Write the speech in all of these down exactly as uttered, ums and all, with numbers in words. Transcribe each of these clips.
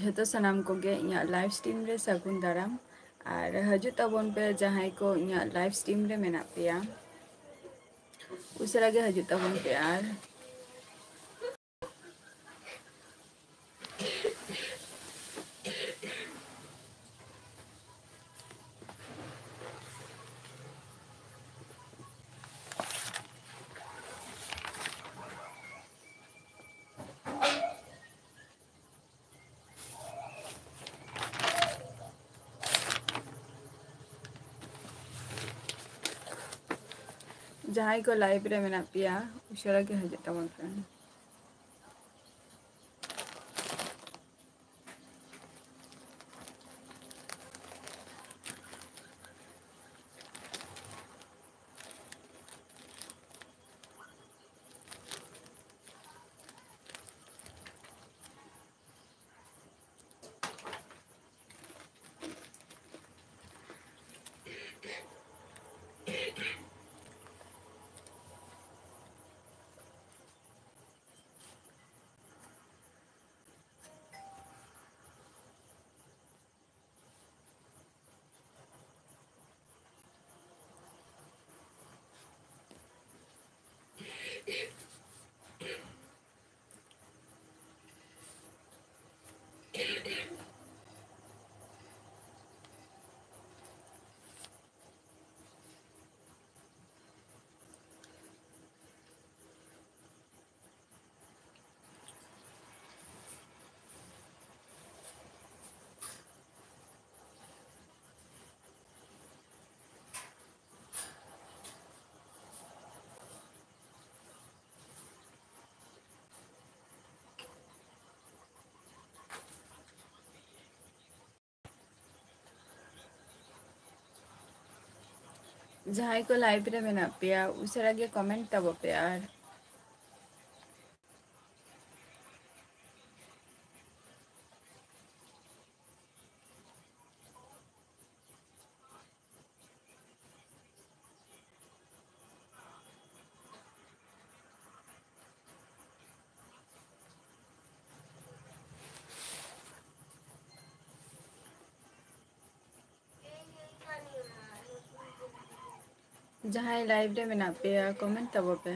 ᱡᱷᱚᱛᱚ ᱥᱟᱱᱟᱢ ᱠᱚᱜᱮ ᱤᱧᱟᱹᱜ live stream ᱨᱮ ᱥᱟᱹᱜᱩᱱ ᱫᱟᱨᱟᱢ᱾ ᱟᱨ ᱦᱤᱡᱩᱜ ᱛᱟᱵᱚᱱ ᱯᱮ, ᱡᱟᱦᱟᱸᱭ ᱠᱚ ᱤᱧᱟᱹᱜ live stream ᱨᱮ ᱢᱮᱱᱟᱜ ᱯᱮᱭᱟ, ᱩᱥᱟᱹᱨᱟ ᱜᱮ ᱦᱤᱡᱩᱜ ᱛᱟᱵᱚᱱ ᱯᱮ᱾ ᱟᱨ ᱡᱟᱦᱟᱸᱭ ᱠᱚ live ᱨᱮ ᱢᱮᱱᱟᱜ ᱯᱮᱭᱟ, ᱩᱥᱟᱹᱨᱟ ᱜᱮ ᱦᱤᱡᱩᱜ ᱛᱟᱵᱚᱱ ᱯᱮ᱾ ᱡᱟᱦᱟᱸᱭ ᱠᱚ live ᱨᱮ ᱢᱮᱱᱟᱜ ᱯᱮᱭᱟ, ᱩᱥᱟᱹᱨᱟ ᱜᱮ comment ᱛᱟᱵᱚ ᱯᱮ᱾ ᱟᱨ ᱡᱟᱦᱟᱸᱭ live ᱨᱮ ᱢᱮᱱᱟᱜ ᱯᱮᱭᱟ, comment ᱛᱟᱵᱚ ᱯᱮ᱾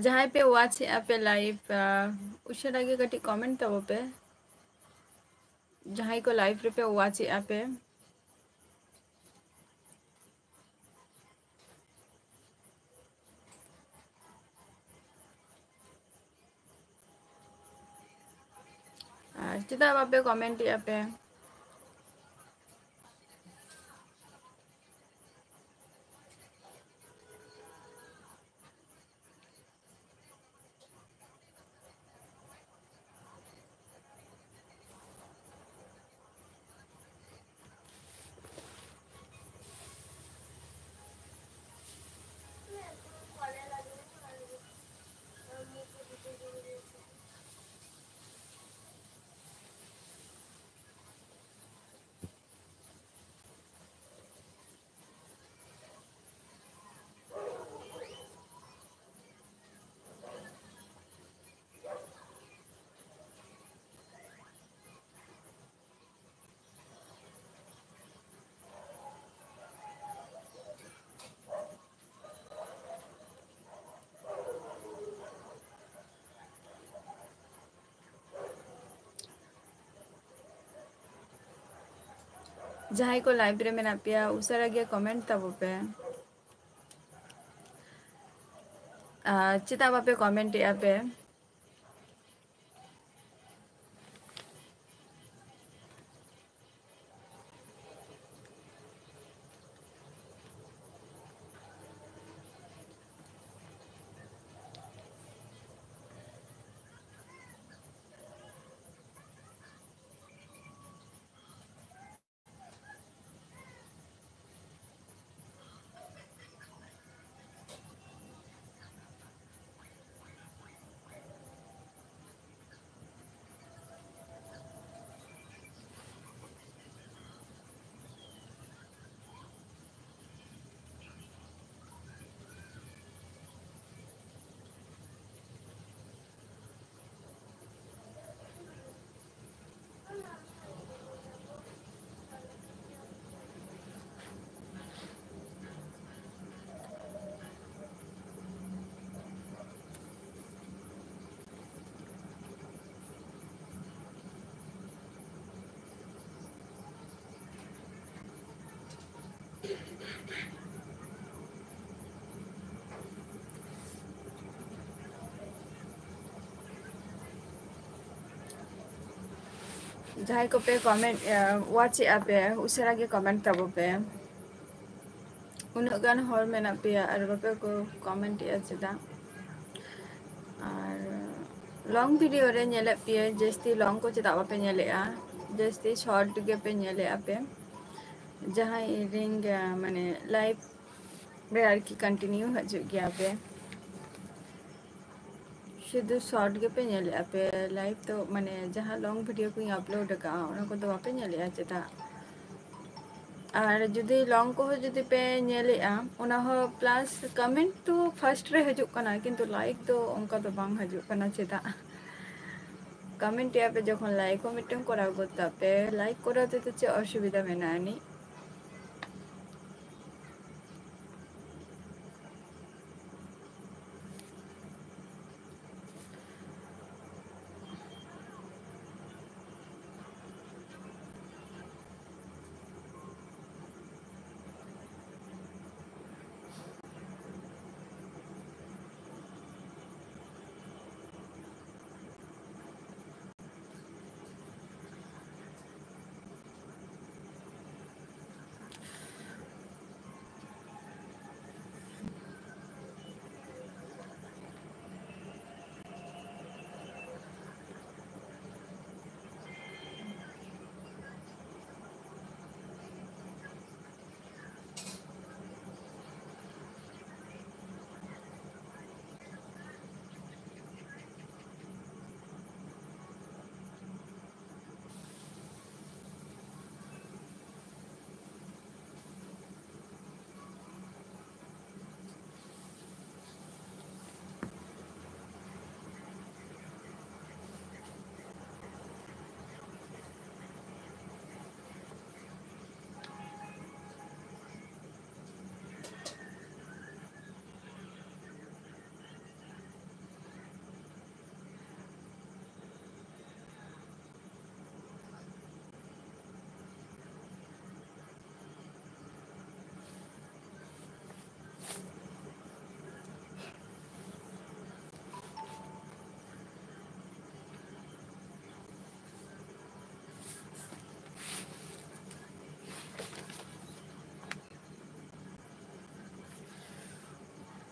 ᱡᱟᱦᱟᱸᱭ ᱯᱮ watch ᱮᱜᱼᱟ ᱯᱮ live, ᱟᱸ, ᱩᱥᱟᱹᱨᱟ ᱜᱮ ᱠᱟᱹᱴᱤᱡ comment ᱛᱟᱵᱚ ᱯᱮ, ᱡᱟᱦᱟᱸᱭ ᱠᱚ live ᱨᱮᱯᱮ watch ᱮᱜᱼᱟ ᱯᱮ᱾ ᱟᱨ ᱪᱮᱫᱟᱜ ᱵᱟᱯᱮ comment ᱮᱜᱼᱟ ᱯᱮ? ᱡᱟᱦᱟᱸᱭ ᱠᱚ live ᱨᱮ ᱢᱮᱱᱟᱜ ᱯᱮᱭᱟ, ᱩᱥᱟᱹᱨᱟ ᱜᱮ comment ᱛᱟᱵᱚ ᱯᱮ᱾ ᱟᱨ ᱪᱮᱫᱟᱜ ᱵᱟᱯᱮ comment ᱮᱜᱼᱟ ᱯᱮ? ᱡᱟᱦᱟᱸᱭ ᱠᱚᱯᱮ comment, ᱮ, watch ᱮᱜᱼᱟ ᱯᱮ, ᱩᱥᱟᱹᱨᱟ ᱜᱮ comment ᱛᱟᱵᱚ ᱯᱮ᱾ ᱩᱱᱟᱹᱜ ᱜᱟᱱ ᱦᱚᱲ ᱢᱮᱱᱟᱜ ᱯᱮᱭᱟ ᱟᱨ ᱵᱟᱯᱮ ᱠᱚ comment ᱮᱜᱼᱟ ᱪᱮᱫᱟᱜ? ᱟᱨ long video ᱨᱮ ᱧᱮᱞᱮᱫ ᱯᱮᱭᱟᱹᱧ, ᱡᱟᱹᱥᱛᱤ long ᱠᱚ ᱪᱮᱫᱟᱜ ᱵᱟᱯᱮ ᱧᱮᱞᱮᱜᱼᱟ? ᱡᱟᱹᱥᱛᱤ short ᱜᱮᱯᱮ ᱧᱮᱞᱮᱜᱼᱟ ᱯᱮ᱾ ᱡᱟᱦᱟᱸᱭ ᱤᱧ ᱨᱮᱱ, ᱮ, ᱢᱟᱱᱮ live ᱨᱮ ᱟᱨᱠᱤ continue ᱦᱤᱡᱩᱜ ᱜᱮᱭᱟ ᱯᱮ᱾ ᱥᱩᱫᱷᱩ short ᱜᱮᱯᱮ ᱧᱮᱞᱮᱜᱼᱟ ᱯᱮ, live ᱫᱚ ᱢᱟᱱᱮ ᱡᱟᱦᱟᱸ long video ᱠᱚᱧ upload ᱟᱠᱟᱫᱼᱟ ᱚᱱᱟ ᱠᱚᱫᱚ ᱵᱟᱯᱮ ᱧᱮᱞᱮᱜᱼᱟ ᱪᱮᱫᱟᱜ? ᱟᱨ ᱡᱩᱫᱤ long ᱠᱚᱦᱚᱸ ᱡᱩᱫᱤ ᱯᱮ ᱧᱮᱞᱮᱜᱼᱟ, ᱚᱱᱟ ᱦᱚᱸ plus comment ᱫᱚ first ᱨᱮ ᱦᱤᱡᱩᱜ ᱠᱟᱱᱟ, ᱠᱤᱱᱛᱩ like ᱫᱚ ᱚᱱᱠᱟ ᱫᱚ ᱵᱟᱝ ᱦᱤᱡᱩᱜ ᱠᱟᱱᱟ ᱪᱮᱫᱟᱜ? comment ᱮᱜᱼᱟ ᱯᱮ ᱡᱚᱠᱷᱚᱱ like ᱦᱚᱸ ᱢᱤᱫᱴᱟᱝ ᱠᱚᱨᱟᱣ ᱜᱚᱫ ᱠᱟᱜ ᱯᱮ, like ᱠᱚᱨᱟᱣ ᱛᱮᱫᱚ ᱪᱮᱫ ᱚᱥᱩᱵᱤᱫᱷᱟ ᱢᱮᱱᱟᱜᱼᱟ ᱟᱹᱱᱤᱡ?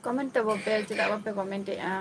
ᱠᱚᱢᱮᱱᱴ ᱛᱟᱵᱚ ᱯᱮ, ᱪᱮᱫᱟᱜ ᱵᱟᱯᱮ ᱠᱚᱢᱮᱱᱴᱮᱜᱼᱟ?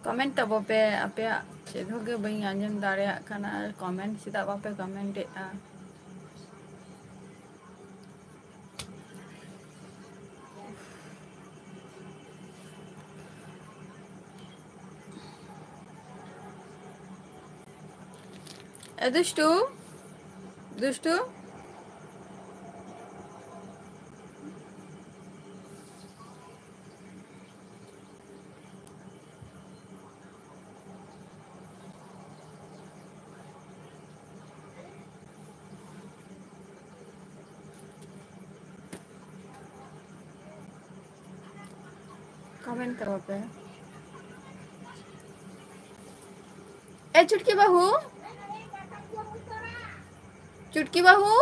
ᱠᱚᱢᱮᱱᱴ ᱛᱟᱵᱚ ᱯᱮ, ᱟᱯᱮᱭᱟᱜ ᱪᱮᱫ ᱦᱚᱸ ᱜᱮ ᱵᱟᱹᱧ ᱟᱸᱡᱚᱢ ᱫᱟᱲᱮᱭᱟᱜ ᱠᱟᱱᱟ᱾ ᱟᱨ ᱠᱚᱢᱮᱱᱴ ᱪᱮᱫᱟᱜ ᱵᱟᱯᱮ ᱠᱚᱢᱮᱱᱴ ᱮᱫᱼᱟ? ᱮ ᱫᱩᱥᱴᱩ, ᱫᱩᱥᱴᱩ᱾ ᱠᱚᱢᱮᱱᱴ ᱛᱟᱵᱚ ᱯᱮ᱾ ᱮ ᱪᱩᱴᱠᱤ ᱵᱟᱹᱦᱩ, ᱪᱩᱴᱠᱤ ᱵᱟᱹᱦᱩ᱾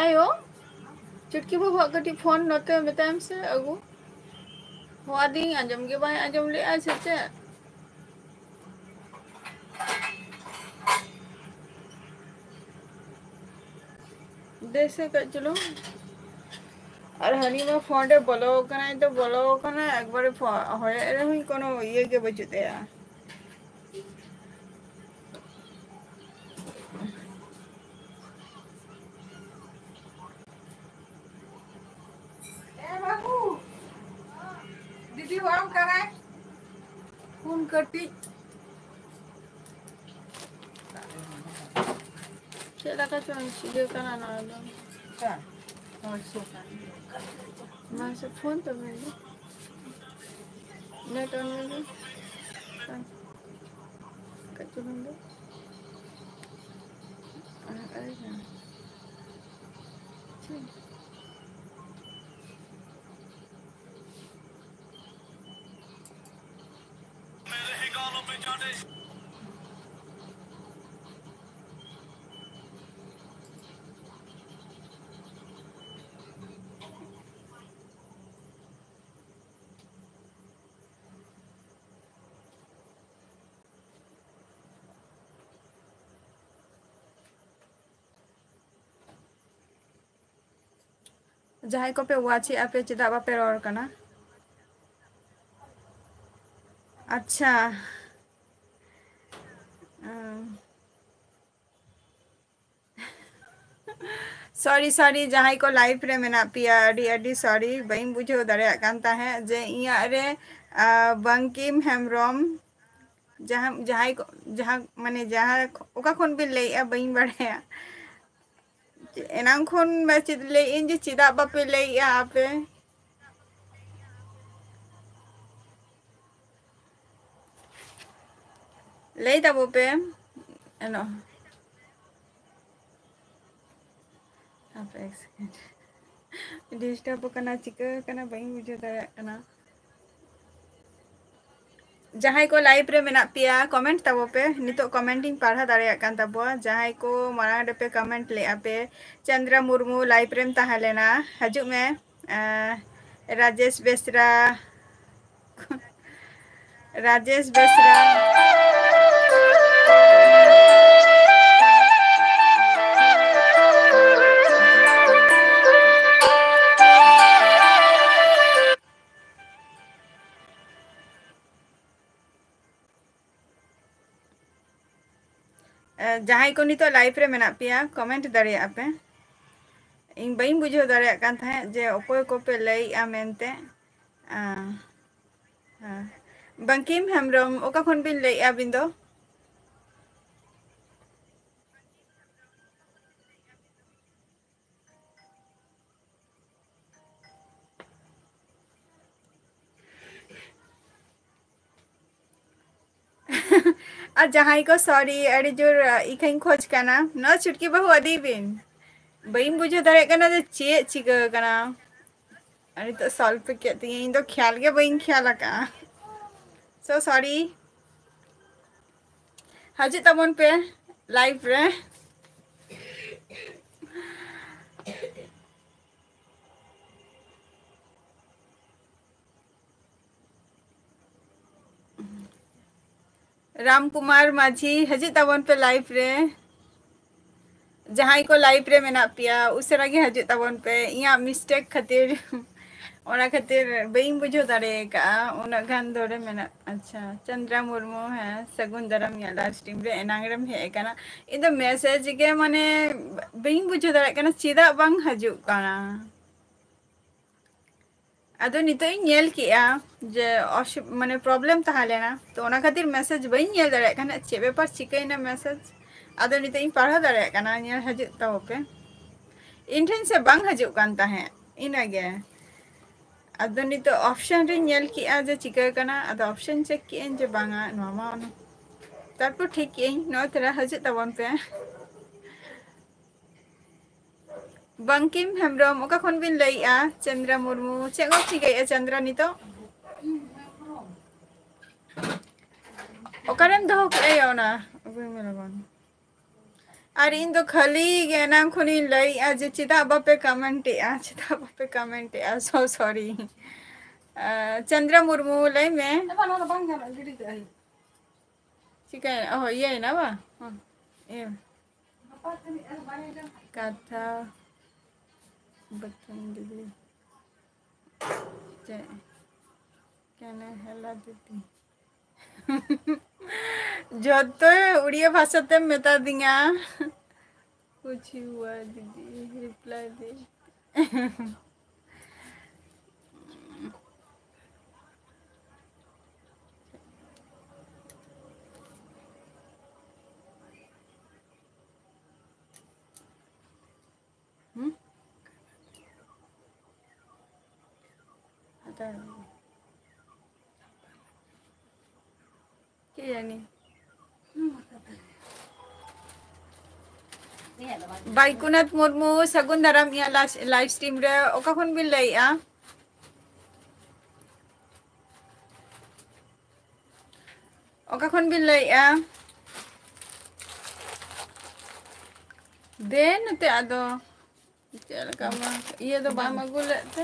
ᱟᱭᱳ, ᱪᱩᱴᱠᱤ ᱵᱟᱹᱵᱩᱣᱟᱜ ᱠᱟᱹᱴᱤᱡ ᱯᱷᱳᱱ ᱱᱚᱛᱮ ᱢᱮᱛᱟᱭᱟᱢ ᱥᱮ ᱟᱹᱜᱩ᱾ ᱦᱚᱦᱚ ᱟᱹᱫᱤᱧ, ᱟᱸᱡᱚᱢ ᱜᱮ ᱵᱟᱭ ᱟᱸᱡᱚᱢ ᱞᱮᱜᱼᱟ ᱥᱮ ᱪᱮᱫ? ᱫᱮ ᱥᱮ ᱠᱟᱹᱡ ᱪᱩᱞᱩᱝ᱾ ᱟᱨ ᱦᱟᱹᱱᱤ ᱢᱟ ᱯᱷᱳᱱ ᱨᱮ ᱵᱚᱞᱚ ᱟᱠᱟᱱᱟᱭ ᱛᱚ ᱵᱚᱞᱚ ᱟᱠᱟᱱᱟᱭ, ᱮᱠᱵᱟᱨᱮ ᱯᱷᱳ-, ᱦᱚᱭᱚᱜ ᱨᱮᱦᱚᱸᱧ ᱠᱳᱱᱳ ᱤᱭᱟᱹ ᱜᱮ ᱵᱟᱹᱪᱩᱜ ᱛᱟᱭᱟ᱾ ᱮ ᱵᱟᱹᱵᱩ, ᱫᱤ ᱪᱮᱫ ᱦᱚᱸ ᱵᱟᱝ ᱠᱟᱱᱟᱭ᱾ ᱯᱷᱳᱱ ᱠᱟᱹᱴᱤᱡ᱾ ᱪᱮᱫ ᱞᱮᱠᱟ ᱪᱚᱝ ᱪᱤᱠᱟᱹ ᱠᱟᱱᱟ ᱱᱚᱣᱟ ᱫᱚ? ᱦᱮᱸ, ᱦᱳᱭ, ᱥᱩᱨ ᱠᱟᱱ ᱜᱮᱭᱟ᱾ ᱢᱟᱥᱮ ᱯᱷᱳᱱ ᱛᱚ ᱢᱮ ᱫᱚ᱾ ᱱᱮᱴ ᱚᱱ ᱢᱮ ᱫᱚ᱾ ᱦᱮᱸ᱾ ᱠᱟᱹᱡ ᱪᱩᱞᱩᱝ ᱫᱚ᱾ ᱟᱨ, ᱟᱨ, ᱦᱮᱸ᱾ ᱴᱷᱤᱠ᱾ ᱡᱟᱦᱟᱸᱭ ᱠᱚᱯᱮ watch ᱮᱜᱼᱟ ᱯᱮ, ᱪᱮᱫᱟᱜ ᱵᱟᱯᱮ ᱨᱚᱲ ᱠᱟᱱᱟ? ᱟᱪᱪᱷᱟ᱾ ᱩᱸ᱾ Sorry, sorry, ᱡᱟᱦᱟᱸᱭ ᱠᱚ live ᱨᱮ ᱢᱮᱱᱟᱜ ᱯᱮᱭᱟ, ᱟᱹᱰᱤ, ᱟᱹᱰᱤ sorry, ᱵᱟᱹᱧ ᱵᱩᱡᱷᱟᱹᱣ ᱫᱟᱲᱮᱭᱟᱜ ᱠᱟᱱ ᱛᱟᱦᱮᱸᱫ ᱡᱮ ᱤᱧᱟᱹᱜ ᱨᱮ, ᱟ, ᱵᱚᱝᱠᱤᱢ ᱦᱮᱢᱵᱨᱚᱢ, ᱡᱟᱦᱟᱸ, ᱡᱟᱦᱟᱸᱭ ᱠᱚ, ᱡᱟᱦᱟᱸ, ᱢᱟᱱᱮ, ᱡᱟᱦᱟᱸ, ᱚᱠᱟ ᱠᱷᱚᱱ ᱵᱤᱱ ᱞᱟᱹᱭᱮᱜᱼᱟ, ᱵᱟᱹᱧ ᱵᱟᱲᱟᱭᱟ᱾ ᱮᱱᱟᱝ ᱠᱷᱚᱱ ᱢᱟ ᱪᱮᱫ ᱞᱟᱹᱭᱮᱫ ᱟᱹᱧ ᱡᱮ ᱪᱮᱫᱟᱜ ᱵᱟᱯᱮ ᱞᱟᱹᱭᱮᱜᱼᱟ ᱟᱯᱮ? ᱞᱟᱹᱭ ᱛᱟᱵᱚ ᱯᱮ᱾ ᱮᱱᱚ᱾ ᱦᱟᱯᱮ ᱮᱠ second᱾ Disturb ᱠᱟᱱᱟ, ᱪᱤᱠᱟᱹ ᱠᱟᱱᱟ, ᱵᱟᱹᱧ ᱵᱩᱡᱷᱟᱹᱣ ᱫᱟᱲᱮᱭᱟᱜ ᱠᱟᱱᱟ᱾ ᱡᱟᱦᱟᱸᱭ ᱠᱚ live ᱨᱮ ᱢᱮᱱᱟᱜ ᱯᱮᱭᱟ, comment ᱛᱟᱵᱚ ᱯᱮ᱾ ᱱᱤᱛᱚᱜ comment ᱤᱧ ᱯᱟᱲᱦᱟᱣ ᱫᱟᱲᱮᱭᱟᱜ ᱠᱟᱱ ᱛᱟᱵᱚᱣᱟ᱾ ᱡᱟᱦᱟᱸᱭ ᱠᱚ ᱢᱟᱲᱟᱝ ᱨᱮᱯᱮ comment ᱞᱮᱜᱼᱟ ᱯᱮ, ᱪᱟᱸᱫᱽᱨᱟ ᱢᱩᱨᱢᱩ live ᱨᱮᱢ ᱛᱟᱦᱮᱸ ᱞᱮᱱᱟ, ᱦᱤᱡᱩᱜ ᱢᱮ᱾ ᱟᱸ, ᱨᱟᱡᱮᱥ ᱵᱮᱥᱨᱟ, ᱨᱟᱡᱮᱥ ᱵᱮᱥᱨᱟ᱾ ᱮ, ᱡᱟᱦᱟᱸᱭ ᱠᱚ ᱱᱤᱛᱚᱜ live ᱨᱮ ᱢᱮᱱᱟᱜ ᱯᱮᱭᱟ, comment ᱫᱟᱲᱮᱭᱟᱜᱼᱟ ᱯᱮ᱾ ᱤᱧ ᱵᱟᱹᱧ ᱵᱩᱡᱷᱟᱹᱣ ᱫᱟᱲᱮᱭᱟᱜ ᱠᱟᱱ ᱛᱟᱦᱮᱸᱫ ᱡᱮ ᱚᱠᱚᱭ ᱠᱚᱯᱮ ᱞᱟᱹᱭᱮᱜᱼᱟ ᱢᱮᱱᱛᱮ᱾ ᱟ, ᱦᱮᱸ᱾ ᱵᱟᱝᱠᱤᱢ ᱦᱮᱢᱵᱨᱚᱢ, ᱚᱠᱟ ᱠᱷᱚᱱ ᱵᱤᱱ ᱞᱟᱹᱭᱮᱜᱼᱟ ᱟᱹᱵᱤᱱ ᱫᱚ? ᱟᱨ ᱡᱟᱦᱟᱸᱭ ᱠᱚ, sorry, ᱟᱹᱰᱤ ᱡᱳᱨ, ᱟ, ᱤᱠᱷᱟᱹᱧ ᱠᱷᱚᱡᱽ ᱠᱟᱱᱟ᱾ ᱱᱚᱣᱟ ᱪᱷᱩᱴᱠᱤ ᱵᱟᱹᱦᱩ ᱟᱹᱫᱤ ᱵᱤᱱ᱾ ᱵᱟᱹᱧ ᱵᱩᱡᱷᱟᱹᱣ ᱫᱟᱲᱮᱭᱟᱜ ᱠᱟᱱᱟ ᱡᱮ ᱪᱮᱫ ᱪᱤᱠᱟᱹ ᱠᱟᱱᱟ᱾ ᱟᱨ ᱱᱤᱛᱚᱜ solve ᱯᱮ ᱠᱮᱫ ᱛᱤᱧᱟᱹ, ᱤᱧ ᱫᱚ ᱠᱷᱮᱭᱟᱞ ᱜᱮ ᱵᱟᱹᱧ ᱠᱷᱮᱭᱟᱞ ᱟᱠᱟᱫᱼᱟ᱾ So sorry᱾ ᱦᱤᱡᱩᱜ ᱛᱟᱵᱚᱱ ᱯᱮ live ᱨᱮ᱾ ᱨᱟᱢ ᱠᱩᱢᱟᱨ ᱢᱟᱹᱡᱷᱤ, ᱦᱤᱡᱩᱜ ᱛᱟᱵᱚᱱ ᱯᱮ live ᱨᱮ᱾ ᱡᱟᱦᱟᱸᱭ ᱠᱚ live ᱨᱮ ᱢᱮᱱᱟᱜ ᱯᱮᱭᱟ, ᱩᱥᱟᱹᱨᱟ ᱜᱮ ᱦᱤᱡᱩᱜ ᱛᱟᱵᱚᱱ ᱯᱮ᱾ ᱤᱧᱟᱹᱜ mistake ᱠᱷᱟᱹᱛᱤᱨ, ᱚᱱᱟ ᱠᱷᱟᱹᱛᱤᱨ ᱵᱟᱹᱧ ᱵᱩᱡᱷᱟᱹᱣ ᱫᱟᱲᱮ ᱟᱠᱟᱫᱼᱟ᱾ ᱩᱱᱟᱹᱜ ᱜᱟᱱ ᱫᱚᱨᱮ ᱢᱮᱱᱟᱜ, ᱟᱪᱪᱷᱟ, ᱪᱚᱱᱫᱨᱟ ᱢᱩᱨᱢᱩ, ᱦᱮᱸ, ᱥᱟᱹᱜᱩᱱ ᱫᱟᱨᱟᱢ, ᱤᱧᱟᱹᱜ live stream ᱨᱮ ᱮᱱᱟᱝ ᱨᱮᱢ ᱦᱮᱡ ᱟᱠᱟᱱᱟ᱾ ᱤᱧ ᱫᱚ message ᱜᱮ, ᱢᱟᱱᱮ, ᱵᱟᱹᱧ ᱵᱩᱡᱷᱟᱹᱣ ᱫᱟᱲᱮᱭᱟᱜ ᱠᱟᱱᱟ ᱪᱮᱫᱟᱜ ᱵᱟᱝ ᱦᱤᱡᱩᱜ ᱠᱟᱱᱟ᱾ ᱟᱫᱚ ᱱᱤᱛᱚᱜ ᱤᱧ ᱧᱮᱞ ᱠᱮᱜᱼᱟ ᱡᱮ ᱚᱥᱩ-, ᱢᱟᱱᱮ problem ᱛᱟᱦᱮᱸ ᱞᱮᱱᱟ, ᱛᱚ ᱚᱱᱟ ᱠᱷᱟᱹᱛᱤᱨ message ᱵᱟᱹᱧ ᱧᱮᱞ ᱫᱟᱲᱮᱭᱟᱜ ᱠᱟᱱᱟ, ᱪᱮᱫ ᱵᱮᱯᱟᱨ ᱪᱤᱠᱟᱹᱭᱮᱱᱟ message᱾ ᱟᱫᱚ ᱱᱤᱛᱚᱜ ᱤᱧ ᱯᱟᱲᱦᱟᱣ ᱫᱟᱲᱮᱭᱟᱜ ᱠᱟᱱᱟ, ᱧᱮᱞ ᱦᱤᱡᱩᱜ ᱛᱟᱵᱚ ᱯᱮ᱾ ᱤᱧ ᱴᱷᱮᱱ ᱥᱮ ᱵᱟᱝ ᱦᱤᱡᱩᱜ ᱠᱟᱱ ᱛᱟᱦᱮᱸᱫ, ᱤᱱᱟᱹᱜᱮ᱾ ᱟᱫᱚ ᱱᱤᱛᱚᱜ option ᱨᱤᱧ ᱧᱮᱞ ᱠᱮᱜᱼᱟ ᱡᱮ ᱪᱤᱠᱟᱹ ᱠᱟᱱᱟ, ᱟᱫᱚ option check ᱠᱮᱜᱼᱟᱹᱧ ᱡᱮ ᱵᱟᱝᱟ, ᱱᱚᱣᱟ ᱢᱟ ᱚᱱᱟ᱾ ᱛᱟᱨᱯᱚᱨ ᱴᱷᱤᱠ ᱠᱮᱜᱼᱟᱹᱧ, ᱱᱚᱣᱟ ᱛᱚᱨᱟ ᱦᱤᱡᱩᱜ ᱛᱟᱵᱚᱱ ᱯᱮ᱾ ᱵᱟᱝᱠᱤᱢ ᱦᱮᱢᱵᱨᱚᱢ, ᱚᱠᱟ ᱠᱷᱚᱱ ᱵᱤᱱ ᱞᱟᱹᱭᱮᱜᱼᱟ? ᱪᱚᱱᱫᱨᱟ ᱢᱩᱨᱢᱩ, ᱪᱮᱫ ᱠᱚᱢ ᱪᱤᱠᱟᱹᱭᱮᱜᱼᱟ ᱪᱚᱱᱫᱨᱟ ᱱᱤᱛᱚᱜ? ᱚᱠᱟᱨᱮᱢ ᱫᱚᱦᱚ ᱠᱮᱜᱼᱟ ᱭᱟ ᱚᱱᱟ? ᱟᱹᱜᱩᱭ ᱢᱮ ᱞᱚᱜᱚᱱ᱾ ᱟᱨ ᱤᱧ ᱫᱚ ᱠᱷᱟᱹᱞᱤ ᱜᱮ ᱮᱱᱟᱝ ᱠᱷᱚᱱᱤᱧ ᱞᱟᱹᱭᱮᱜᱼᱟ ᱡᱮ ᱪᱮᱫᱟᱜ ᱵᱟᱯᱮ comment ᱮᱜᱼᱟ, ᱪᱮᱫᱟᱜ ᱵᱟᱯᱮ comment ᱮᱜᱼᱟ? So sorry᱾ ᱟᱸ, ᱪᱚᱱᱫᱨᱟ ᱢᱩᱨᱢᱩ, ᱞᱟᱹᱭ ᱢᱮ᱾ ᱮ ᱵᱟ, ᱱᱚᱣᱟ ᱫᱚ ᱵᱟᱝ ᱜᱟᱱᱚᱜᱼᱟ, ᱜᱤᱰᱤ ᱠᱟᱜ ᱦᱩᱭᱩᱜᱼᱟ᱾ ᱪᱤᱠᱟᱹᱭᱮᱱᱟ? ᱚ, ᱤᱭᱟᱹᱭᱮᱱᱟ ᱵᱟᱝ? ᱦᱚᱸ, ᱤᱭᱟᱹ᱾ ᱠᱟᱛᱷᱟ ᱵᱟᱹᱛᱷᱩᱱ ᱫᱤᱫᱤ᱾ ᱪᱮᱫ? ᱠᱮᱱᱮ ᱦᱮᱞᱟ ᱫᱤᱫᱤ᱾ ᱡᱚᱛᱚ ᱩᱲᱤᱭᱟ ᱵᱷᱟᱥᱟ ᱛᱮᱢ ᱢᱮᱛᱟ ᱫᱤᱧᱟ᱾ ᱠᱩᱪᱷ ᱦᱩᱣᱟ ᱫᱤᱫᱤ, reply ᱫᱮ᱾ ᱠᱮ ᱡᱟᱱᱤ᱾ ᱵᱟᱭᱠᱩᱱᱟᱛᱷ ᱢᱩᱨᱢᱩ, ᱥᱟᱹᱜᱩᱱ ᱫᱟᱨᱟᱢ ᱤᱧᱟᱹᱜ ᱞᱟᱥ-, live stream ᱨᱮ᱾ ᱚᱠᱟ ᱠᱷᱚᱱ ᱵᱤᱱ ᱞᱟᱹᱭᱮᱜᱼᱟ? ᱚᱠᱟ ᱠᱷᱚᱱ ᱵᱤᱱ ᱞᱟᱹᱭᱮᱜᱼᱟ? ᱫᱮ ᱱᱚᱛᱮ ᱟᱫᱚ᱾ ᱪᱮᱫ ᱞᱮᱠᱟ ᱢᱟ ᱤᱭᱟᱹ ᱫᱚ ᱵᱟᱢ ᱟᱹᱜᱩ ᱞᱮᱫ ᱛᱮ?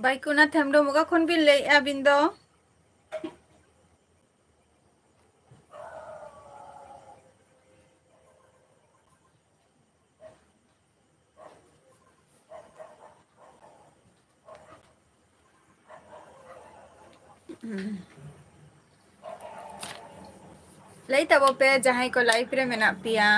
ᱵᱟᱭᱠᱩᱱᱟᱛᱷ ᱦᱮᱢᱵᱨᱚᱢ, ᱚᱠᱟ ᱠᱷᱚᱱ ᱵᱤᱱ ᱞᱟᱹᱭᱮᱫᱼᱟ ᱟᱹᱵᱤᱱ ᱫᱚ? ᱞᱟᱹᱭ ᱛᱟᱵᱚ ᱯᱮ ᱡᱟᱦᱟᱸᱭ ᱠᱚ live ᱨᱮ ᱢᱮᱱᱟᱜ ᱯᱮᱭᱟ᱾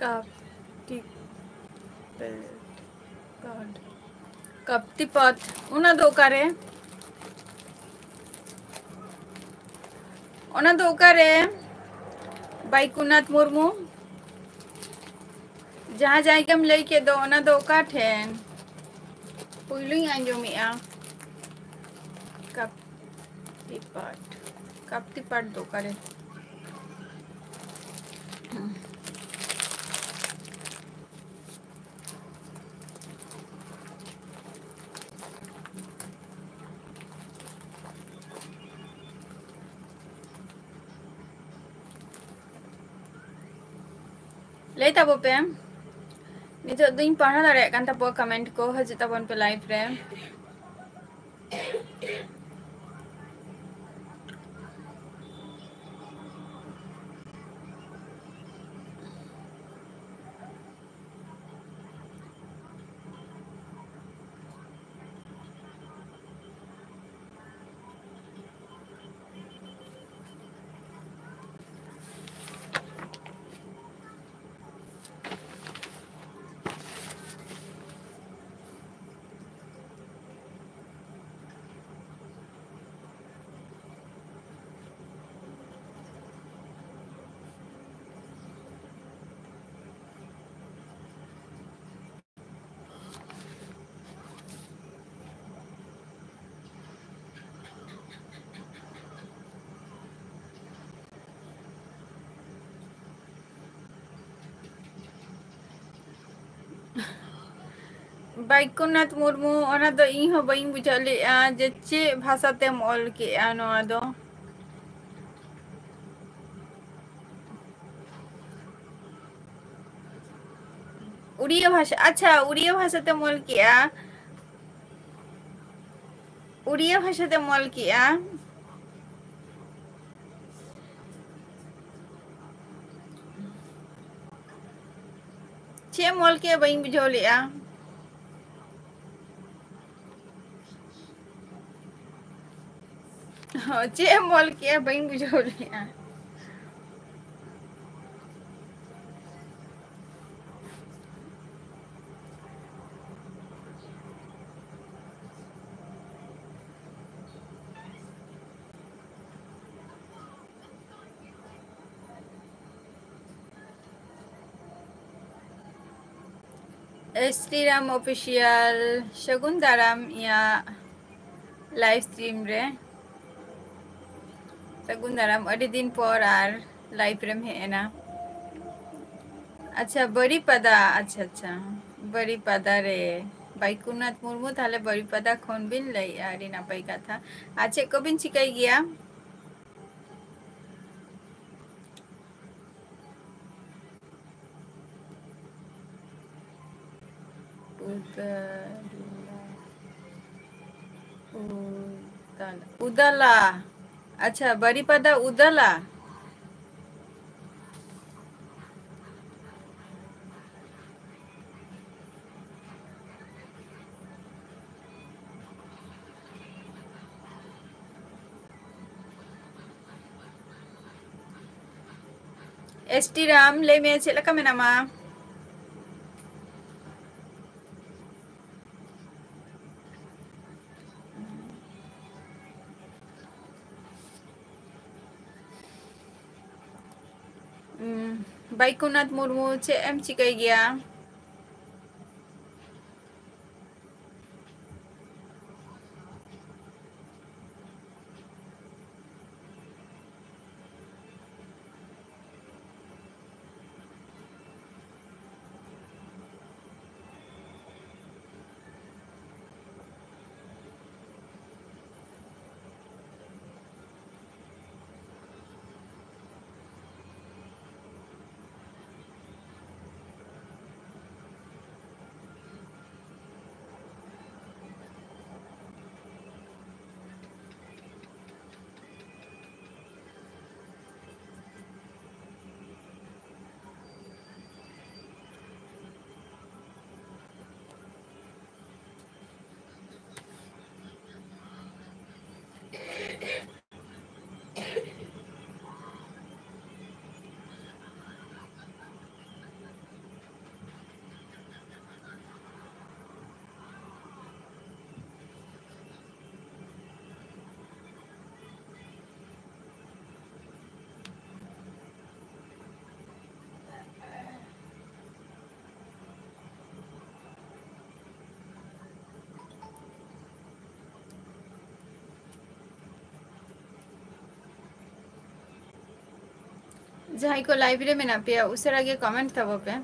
ᱠᱟᱯ ᱴᱤ ᱯᱮ ᱠᱟᱨᱰ᱾ ᱠᱟᱯᱛᱤ ᱯᱟᱴ, ᱚᱱᱟ ᱫᱚ ᱚᱠᱟᱨᱮ? ᱚᱱᱟ ᱫᱚ ᱚᱠᱟᱨᱮ? ᱵᱟᱭᱠᱩᱱᱟᱛᱷ ᱢᱩᱨᱢᱩ, ᱡᱟᱦᱟᱸ ᱡᱟᱭᱜᱟᱢ ᱞᱟᱹᱭ ᱠᱮᱫ ᱫᱚ, ᱚᱱᱟ ᱫᱚ ᱚᱠᱟ ᱴᱷᱮᱱ? ᱯᱩᱭᱞᱩᱧ ᱟᱸᱡᱚᱢᱮᱜᱼᱟ᱾ ᱠᱟᱯᱛᱤ ᱯᱟᱴ, ᱠᱟᱯᱛᱤ ᱯᱟᱴ ᱫᱚ ᱚᱠᱟᱨᱮ? ᱞᱟᱹᱭ ᱛᱟᱵᱚ ᱯᱮ᱾ ᱱᱤᱛᱚᱜ ᱫᱚᱧ ᱯᱟᱲᱦᱟᱣ ᱫᱟᱲᱮᱭᱟᱜ ᱠᱟᱱ ᱛᱟᱵᱚᱣᱟ comment ᱠᱚ, ᱦᱤᱡᱩᱜ ᱛᱟᱵᱚᱱ ᱯᱮ live ᱨᱮ᱾ ᱵᱟᱭᱠᱩᱱᱟᱛᱷ ᱢᱩᱨᱢᱩ, ᱚᱱᱟ ᱫᱚ ᱤᱧ ᱦᱚᱸ ᱵᱟᱹᱧ ᱵᱩᱡᱷᱟᱹᱣ ᱞᱮᱫᱼᱟ ᱡᱮ ᱪᱮᱫ ᱵᱷᱟᱥᱟ ᱛᱮᱢ ᱚᱞ ᱠᱮᱫᱼᱟ ᱱᱚᱣᱟ ᱫᱚ᱾ ᱩᱲᱤᱭᱟ ᱵᱷᱟᱥᱟ, ᱟᱪᱪᱷᱟ, ᱩᱲᱤᱭᱟ ᱵᱷᱟᱥᱟ ᱛᱮᱢ ᱚᱞ ᱠᱮᱫᱼᱟ᱾ ᱩᱲᱤᱭᱟ ᱵᱷᱟᱥᱟ ᱛᱮᱢ ᱚᱞ ᱠᱮᱫᱼᱟ᱾ ᱪᱮᱫ ᱮᱢ ᱚᱞ ᱠᱮᱫᱼᱟ ᱵᱟᱹᱧ ᱵᱩᱡᱷᱟᱹᱣ ᱞᱮᱫᱼᱟ᱾ ᱦᱚᱸ, ᱪᱮᱫ ᱮᱢ ᱚᱞ ᱠᱮᱫᱼᱟ ᱵᱟᱹᱧ ᱵᱩᱡᱷᱟᱹᱣ ᱞᱮᱫᱼᱟ᱾ ᱥᱨᱤᱨᱟᱢ Official, ᱥᱟᱹᱜᱩᱱ ᱫᱟᱨᱟᱢ ᱤᱧᱟᱹᱜ live stream ᱨᱮ᱾ ᱥᱟᱹᱜᱩᱱ ᱫᱟᱨᱟᱢ, ᱟᱹᱰᱤ ᱫᱤᱱ ᱯᱚᱨ ᱟᱨ live ᱨᱮᱢ ᱦᱮᱡ ᱮᱱᱟ᱾ ᱟᱪᱪᱷᱟ, ᱵᱟᱨᱤᱯᱟᱫᱟ, ᱟᱪᱪᱷᱟ, ᱟᱪᱪᱷᱟ, ᱵᱟᱨᱤᱯᱟᱫᱟ ᱨᱮ ᱵᱟᱭᱠᱩᱱᱟᱛᱷ ᱢᱩᱨᱢᱩ, ᱛᱟᱦᱞᱮ ᱵᱟᱨᱤᱯᱟᱫᱟ ᱠᱷᱚᱱ ᱵᱤᱱ ᱞᱟᱹᱭᱮᱜᱼᱟ, ᱟᱹᱰᱤ ᱱᱟᱯᱟᱭ ᱠᱟᱛᱷᱟ᱾ ᱟᱨ ᱪᱮᱫ ᱠᱚᱵᱤᱱ ᱪᱤᱠᱟᱹᱭ ᱜᱮᱭᱟ? ᱩᱫᱟᱞᱟ᱾ ᱩᱫᱟᱞᱟ᱾ ᱩᱫᱟᱞᱟ᱾ ᱟᱪᱪᱷᱟ, ᱵᱟᱨᱤᱯᱟᱫᱟ ᱩᱫᱟᱞᱟ᱾ ᱮᱥ ᱴᱤ ᱨᱟᱢ, ᱞᱟᱹᱭ ᱢᱮ, ᱪᱮᱫ ᱞᱮᱠᱟ ᱢᱮᱱᱟᱢᱟ? ᱩᱸ, ᱵᱟᱭᱠᱩᱱᱟᱛᱷ ᱢᱩᱨᱢᱩ, ᱪᱮᱫ ᱮᱢ ᱪᱤᱠᱟᱹᱭ ᱜᱮᱭᱟ? ᱡᱟᱦᱟᱸᱭ ᱠᱚ live ᱨᱮ ᱢᱮᱱᱟᱜ ᱯᱮᱭᱟ, ᱩᱥᱟᱹᱨᱟ ᱜᱮ comment ᱛᱟᱵᱚ ᱯᱮ᱾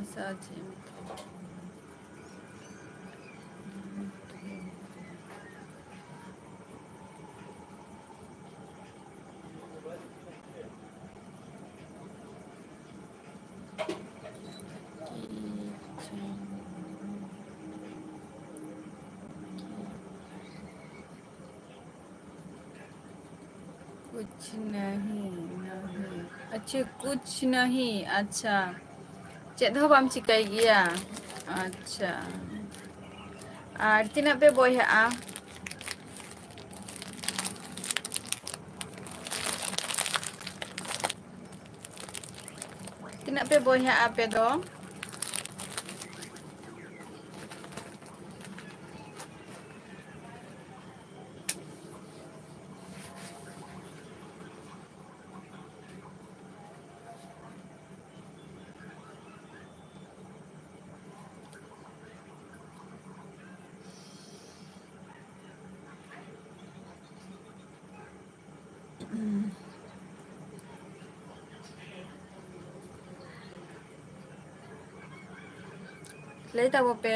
ᱥᱟᱪᱮ ᱢᱤᱛᱟᱹᱧ᱾ कुछ नहीं, नहीं। अच्छा, कुछ नहीं। अच्छा, ᱪᱮᱫ ᱦᱚᱸ ᱵᱟᱢ ᱪᱤᱠᱟᱹᱭ ᱜᱮᱭᱟ? ᱟᱪᱪᱷᱟ, ᱟᱨ ᱛᱤᱱᱟᱹᱜ ᱯᱮ ᱵᱚᱭᱦᱟᱜᱼᱟ? ᱛᱤᱱᱟᱹᱜ ᱯᱮ ᱵᱚᱭᱦᱟᱜᱼᱟ ᱟᱯᱮ ᱫᱚ? ᱞᱟᱹᱭ ᱛᱟᱵᱚ ᱯᱮ᱾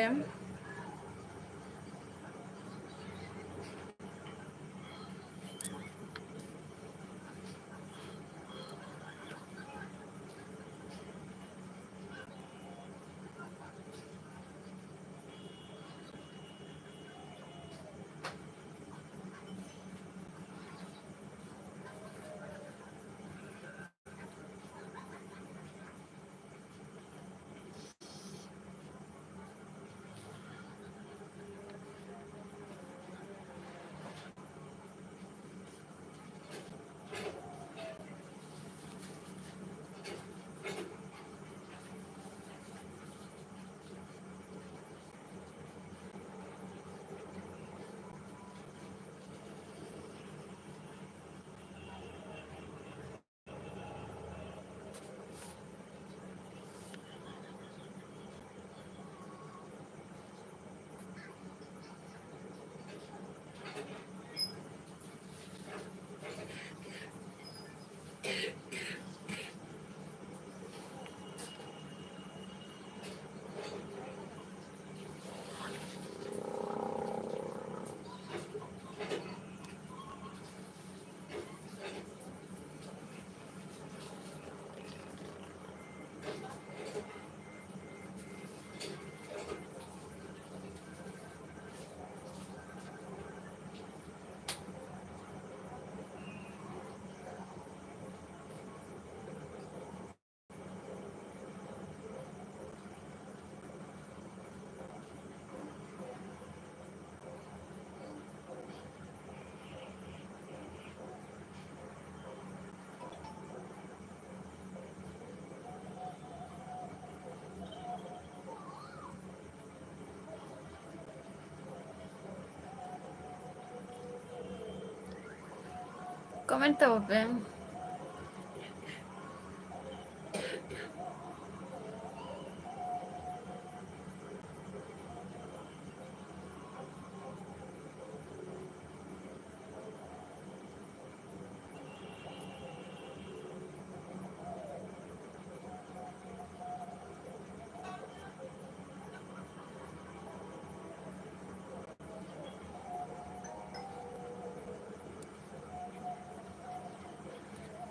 Comment ᱛᱟᱵᱚ ᱯᱮ᱾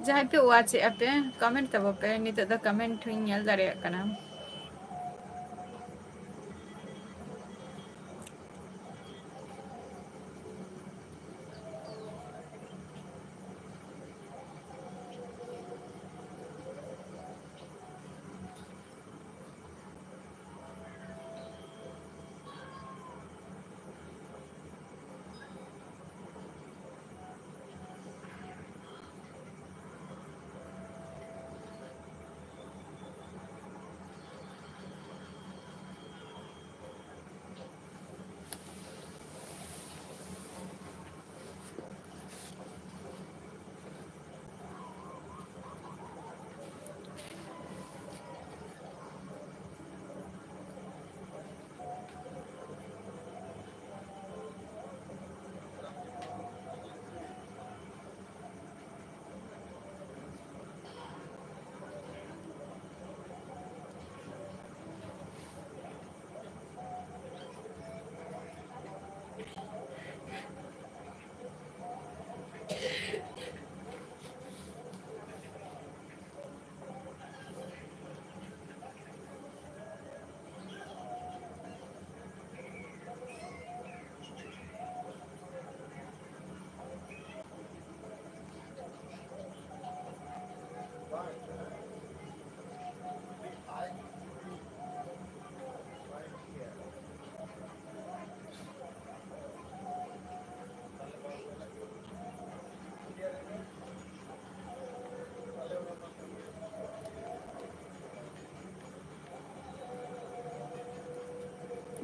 ᱡᱟᱦᱟᱸᱭ ᱯᱮ watch ᱮᱫᱼᱟ ᱯᱮ, comment ᱛᱟᱵᱚ ᱯᱮ᱾ ᱱᱤᱛᱚᱜ ᱫᱚ comment ᱦᱚᱸᱧ ᱧᱮᱞ ᱫᱟᱲᱮᱭᱟᱜ ᱠᱟᱱᱟ᱾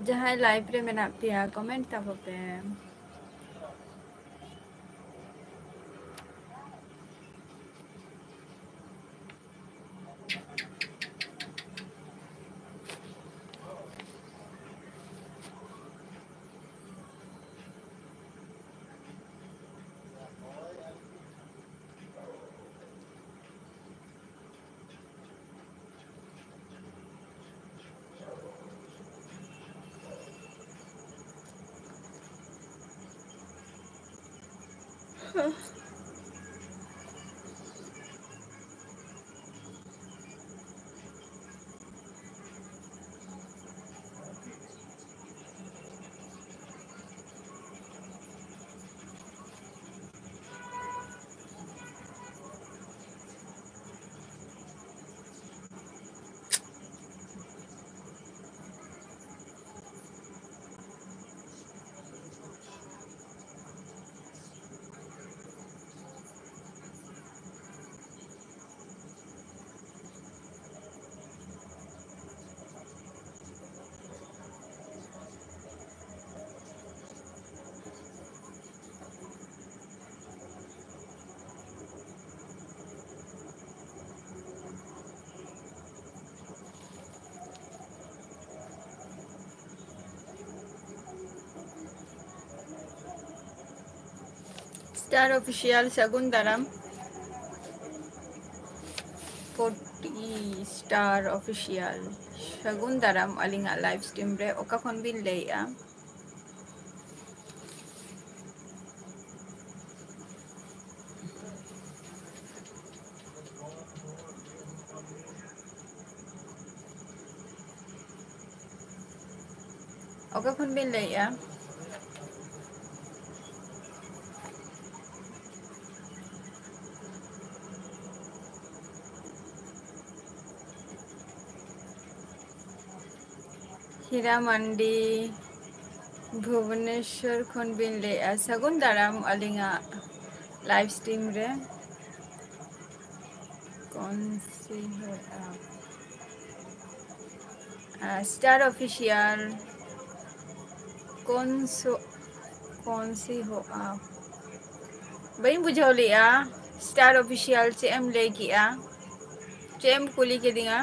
ᱡᱟᱦᱟᱸᱭ live ᱨᱮ ᱢᱮᱱᱟᱜ ᱯᱮᱭᱟ, comment ᱛᱟᱵᱚ ᱯᱮ᱾ Star Official, ᱥᱟᱹᱜᱩᱱ ᱫᱟᱨᱟᱢ᱾ ᱯᱚᱴᱤ Star Official, ᱥᱟᱹᱜᱩᱱ ᱫᱟᱨᱟᱢ ᱟᱹᱞᱤᱧᱟᱜ live stream ᱨᱮ᱾ ᱚᱠᱟ ᱠᱷᱚᱱ ᱵᱤᱱ ᱞᱟᱹᱭᱮᱜᱼᱟ? ᱚᱠᱟ ᱠᱷᱚᱱ ᱵᱤᱱ ᱞᱟᱹᱭᱮᱜᱼᱟ? ᱦᱤᱨᱟ ᱢᱟᱱᱰᱤ, ᱵᱷᱩᱵᱽᱱᱮᱥᱚᱨ ᱠᱷᱚᱱ ᱵᱤᱱ ᱞᱟᱹᱭᱮᱜᱼᱟ᱾ ᱥᱟᱹᱜᱩᱱ ᱫᱟᱨᱟᱢ ᱟᱹᱞᱤᱧᱟᱜ live stream ᱨᱮ᱾ ᱠᱚᱱ ᱥᱤ ᱦᱳ ᱟᱯ? ᱟᱨ Star Official, ᱠᱚᱱ ᱥᱚ-, ᱠᱚᱱ ᱥᱤ ᱦᱳ ᱟᱯ? ᱵᱟᱹᱧ ᱵᱩᱡᱷᱟᱹᱣ ᱞᱮᱜᱼᱟ᱾ Star Official, ᱪᱮᱫ ᱮᱢ ᱞᱟᱹᱭ ᱠᱮᱜᱼᱟ? ᱪᱮᱫ ᱮᱢ ᱠᱩᱞᱤ ᱠᱤᱫᱤᱧᱟ?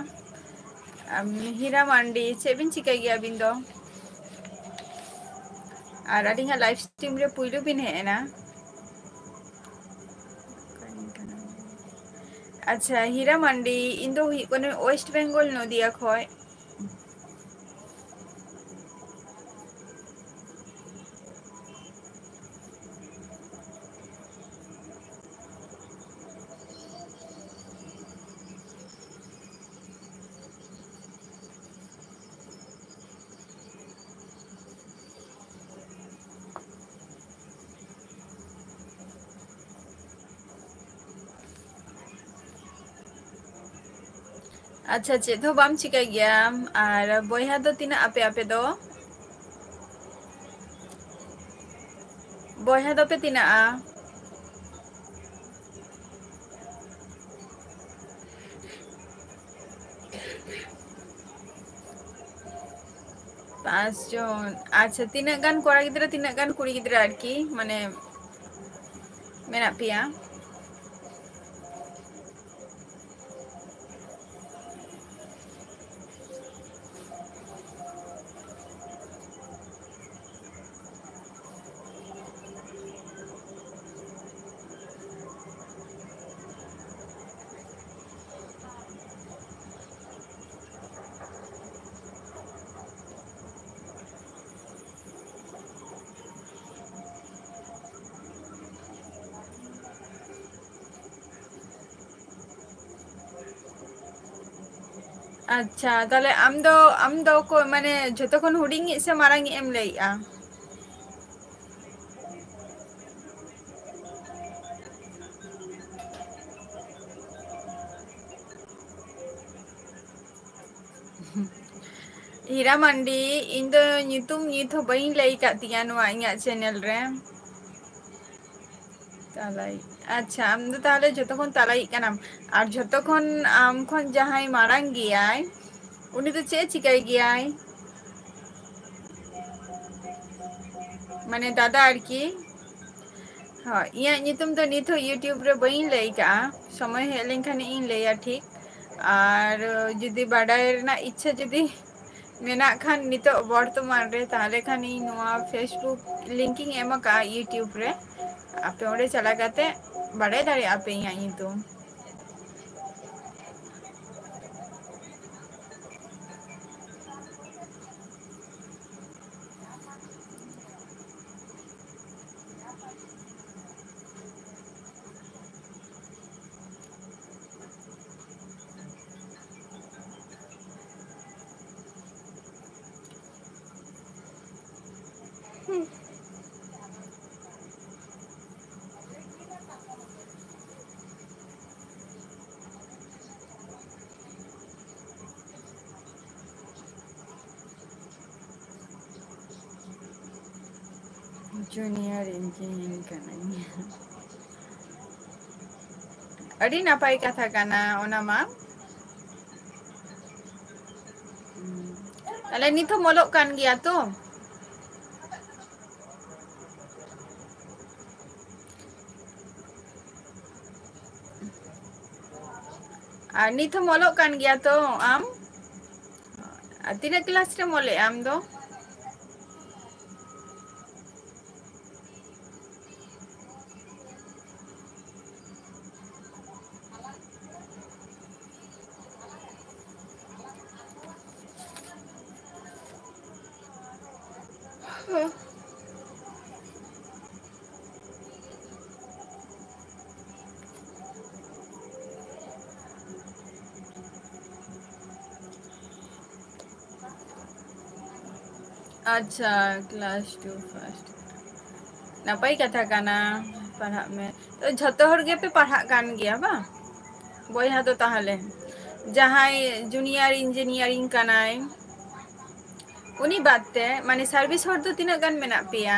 ᱟᱢ, ᱦᱤᱨᱟ ᱢᱟᱱᱰᱤ, ᱪᱮᱫ ᱵᱤᱱ ᱪᱤᱠᱟᱹᱭ ᱜᱮᱭᱟ ᱟᱹᱵᱤᱱ ᱫᱚ? ᱟᱨ ᱟᱹᱞᱤᱧᱟᱜ live stream ᱨᱮ ᱯᱩᱭᱞᱩ ᱵᱤᱱ ᱦᱮᱡ ᱮᱱᱟ᱾ ᱟᱪᱪᱷᱟ, ᱦᱤᱨᱟ ᱢᱟᱱᱰᱤ, ᱤᱧ ᱫᱚ ᱦᱩᱭᱩᱜ ᱠᱟᱹᱱᱟᱹᱧ West Bengal, ᱱᱚᱫᱤᱭᱟ ᱠᱷᱚᱡ᱾ ᱟᱪᱪᱷᱟ, ᱪᱮᱫ ᱦᱚᱸ ᱵᱟᱢ ᱪᱤᱠᱟᱹᱭ ᱜᱮᱭᱟ᱾ ᱟᱨ ᱵᱚᱭᱦᱟ ᱫᱚ ᱛᱤᱱᱟᱹᱜ ᱟᱯᱮ, ᱟᱯᱮ ᱫᱚ? ᱵᱚᱭᱦᱟ ᱫᱚᱯᱮ ᱛᱤᱱᱟᱹᱜᱼᱟ? ᱯᱟᱸᱪ ᱡᱚᱱ᱾ ᱟᱪᱪᱷᱟ, ᱛᱤᱱᱟᱹᱜ ᱜᱟᱱ ᱠᱚᱲᱟ ᱜᱤᱫᱽᱨᱟᱹ, ᱛᱤᱱᱟᱹᱜ ᱜᱟᱱ ᱠᱩᱲᱤ ᱜᱤᱫᱽᱨᱟᱹ ᱟᱨᱠᱤ, ᱢᱟᱱᱮ, ᱢᱮᱱᱟᱜ ᱯᱮᱭᱟ? ᱟᱪᱪᱷᱟ, ᱛᱟᱦᱞᱮ ᱟᱢ ᱫᱚ, ᱟᱢ ᱫᱚ ᱚᱠᱚᱭ, ᱢᱟᱱᱮ, ᱡᱷᱚᱛᱚ ᱠᱷᱚᱱ ᱦᱩᱰᱤᱧᱤᱡ ᱥᱮ ᱢᱟᱨᱟᱝᱤᱡ ᱮᱢ ᱞᱟᱹᱭᱮᱜᱼᱟ? ᱦᱤᱨᱟ ᱢᱟᱱᱰᱤ, ᱤᱧ ᱫᱚ ᱧᱩᱛᱩᱢ ᱱᱤᱛ ᱦᱚᱸ ᱵᱟᱹᱧ ᱞᱟᱹᱭ ᱟᱠᱟᱫ ᱛᱤᱧᱟ ᱱᱚᱣᱟ ᱤᱧᱟᱹᱜ channel ᱨᱮ᱾ ᱛᱟᱞᱟᱭᱤᱡ, ᱟᱪᱪᱷᱟ, ᱟᱢ ᱫᱚ ᱛᱟᱦᱞᱮ ᱡᱷᱚᱛᱚ ᱠᱷᱚᱱ ᱛᱟᱞᱟᱭᱤᱡ ᱠᱟᱱᱟᱢ᱾ ᱟᱨ ᱡᱷᱚᱛᱚ ᱠᱷᱚᱱ, ᱟᱢ ᱠᱷᱚᱱ ᱡᱟᱦᱟᱸᱭ ᱢᱟᱨᱟᱝ ᱜᱮᱭᱟᱭ, ᱩᱱᱤ ᱫᱚ ᱪᱮᱫ ᱮ ᱪᱤᱠᱟᱹᱭ ᱜᱮᱭᱟᱭ? ᱢᱟᱱᱮ ᱫᱟᱫᱟ ᱟᱨᱠᱤ᱾ ᱦᱳᱭ, ᱤᱧᱟᱹᱜ ᱧᱩᱛᱩᱢ ᱫᱚ ᱱᱤᱛ ᱦᱚᱸ YouTube ᱨᱮ ᱵᱟᱹᱧ ᱞᱟᱹᱭ ᱠᱟᱜᱼᱟ, ᱥᱚᱢᱚᱭ ᱦᱮᱡ ᱞᱮᱱᱠᱷᱟᱱ ᱤᱧ ᱞᱟᱹᱭᱟ ᱴᱷᱤᱠ᱾ ᱟᱨ ᱡᱩᱫᱤ ᱵᱟᱰᱟᱭ ᱨᱮᱱᱟᱜ ᱤᱪᱪᱷᱟᱹ ᱡᱩᱫᱤ ᱢᱮᱱᱟᱜ ᱠᱷᱟᱱ ᱱᱤᱛᱚᱜ ᱵᱚᱨᱛᱚᱢᱟᱱ ᱨᱮ, ᱛᱟᱦᱞᱮ ᱠᱷᱟᱱ ᱤᱧ ᱱᱚᱣᱟ Facebook link ᱤᱧ ᱮᱢ ᱟᱠᱟᱜᱼᱟ YouTube ᱨᱮ, ᱟᱯᱮ ᱚᱸᱰᱮ ᱪᱟᱞᱟᱣ ᱠᱟᱛᱮ ᱵᱟᱰᱟᱭ ᱫᱟᱲᱮᱭᱟᱜᱼᱟ ᱯᱮ ᱤᱧᱟᱹᱜ ᱧᱩᱛᱩᱢ᱾ Junior engineering ᱠᱟᱱᱟᱧ᱾ ᱟᱹᱰᱤ ᱱᱟᱯᱟᱭ ᱠᱟᱛᱷᱟ ᱠᱟᱱᱟ ᱚᱱᱟ ᱢᱟ᱾ ᱛᱟᱦᱞᱮ ᱱᱤᱛ ᱦᱚᱸᱢ ᱚᱞᱚᱜ ᱠᱟᱱ ᱜᱮᱭᱟ ᱛᱚ? ᱟᱨ ᱱᱤᱛ ᱦᱚᱸᱢ ᱚᱞᱚᱜ ᱠᱟᱱ ᱜᱮᱭᱟ ᱛᱚ ᱟᱢ? ᱟᱨ ᱛᱤᱱᱟᱹᱜ class ᱨᱮᱢ ᱚᱞᱮᱜᱼᱟ ᱟᱢ ᱫᱚ? ᱟᱪᱪᱷᱟ, class two first᱾ ᱱᱟᱯᱟᱭ ᱠᱟᱛᱷᱟ ᱠᱟᱱᱟ, ᱯᱟᱲᱦᱟᱜ ᱢᱮ᱾ ᱛᱚ, ᱡᱷᱚᱛᱚ ᱦᱚᱲ ᱜᱮᱯᱮ ᱯᱟᱲᱦᱟᱜ ᱠᱟᱱ ᱜᱮᱭᱟ ᱵᱟᱝ? ᱵᱚᱭᱦᱟ ᱫᱚ ᱛᱟᱦᱚᱞᱮ ᱡᱟᱦᱟᱸᱭ junior engineering ᱠᱟᱱᱟᱭ, ᱩᱱᱤ ᱵᱟᱫ ᱛᱮ, ᱢᱟᱱᱮ, service ᱦᱚᱲ ᱫᱚ ᱛᱤᱱᱟᱹᱜ ᱜᱟᱱ ᱢᱮᱱᱟᱜ ᱯᱮᱭᱟ?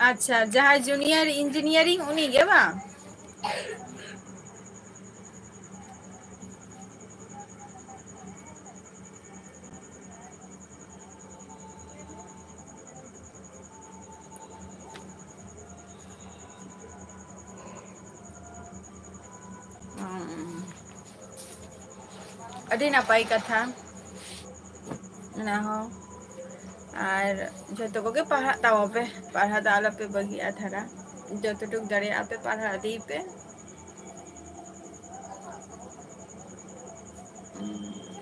ᱟᱪᱪᱷᱟ, ᱡᱟᱦᱟᱸᱭ junior engineering ᱩᱱᱤ ᱜᱮ ᱵᱟᱝ? ᱦᱩᱸ᱾ ᱟᱹᱰᱤ ᱱᱟᱯᱟᱭ ᱠᱟᱛᱷᱟ ᱚᱱᱟ ᱦᱚᱸ᱾ ᱟᱨ ᱡᱷᱚᱛᱚ ᱠᱚᱜᱮ ᱯᱟᱲᱦᱟᱜ ᱛᱟᱵᱚ ᱯᱮ, ᱯᱟᱲᱦᱟᱜ ᱫᱚ ᱟᱞᱚᱯᱮ ᱵᱟᱹᱜᱤᱭᱟᱜᱼᱟ ᱫᱷᱟᱨᱟ, ᱡᱚᱛᱚᱴᱩᱠ ᱫᱟᱲᱮᱭᱟᱜᱼᱟ ᱯᱮ ᱯᱟᱲᱦᱟᱣ ᱤᱫᱤᱭ ᱯᱮ᱾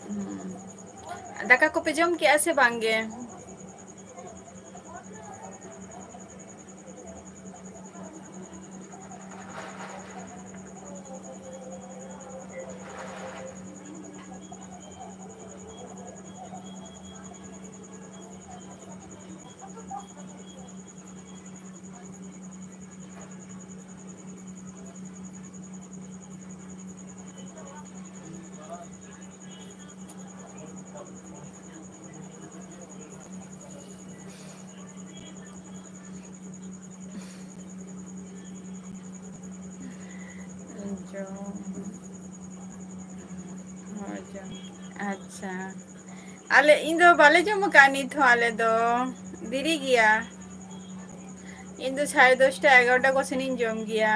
ᱦᱩᱸ᱾ ᱫᱟᱠᱟ ᱠᱚᱯᱮ ᱡᱚᱢ ᱠᱮᱜᱼᱟ ᱥᱮ ᱵᱟᱝ ᱜᱮ? ᱟᱪᱪᱷᱟ, ᱟᱞᱮ, ᱤᱧ ᱫᱚ ᱵᱟᱞᱮ ᱡᱚᱢ ᱟᱠᱟᱫᱼᱟ ᱱᱤᱛ ᱦᱚᱸ, ᱟᱞᱮ ᱫᱚ ᱫᱮᱨᱤ ᱜᱮᱭᱟ᱾ ᱤᱧ ᱫᱚ ᱥᱟᱲᱮ ᱫᱚᱥᱴᱟ, ᱮᱜᱟᱨᱚᱴᱟ ᱠᱚ ᱥᱮᱱᱤᱧ ᱡᱚᱢ ᱜᱮᱭᱟ᱾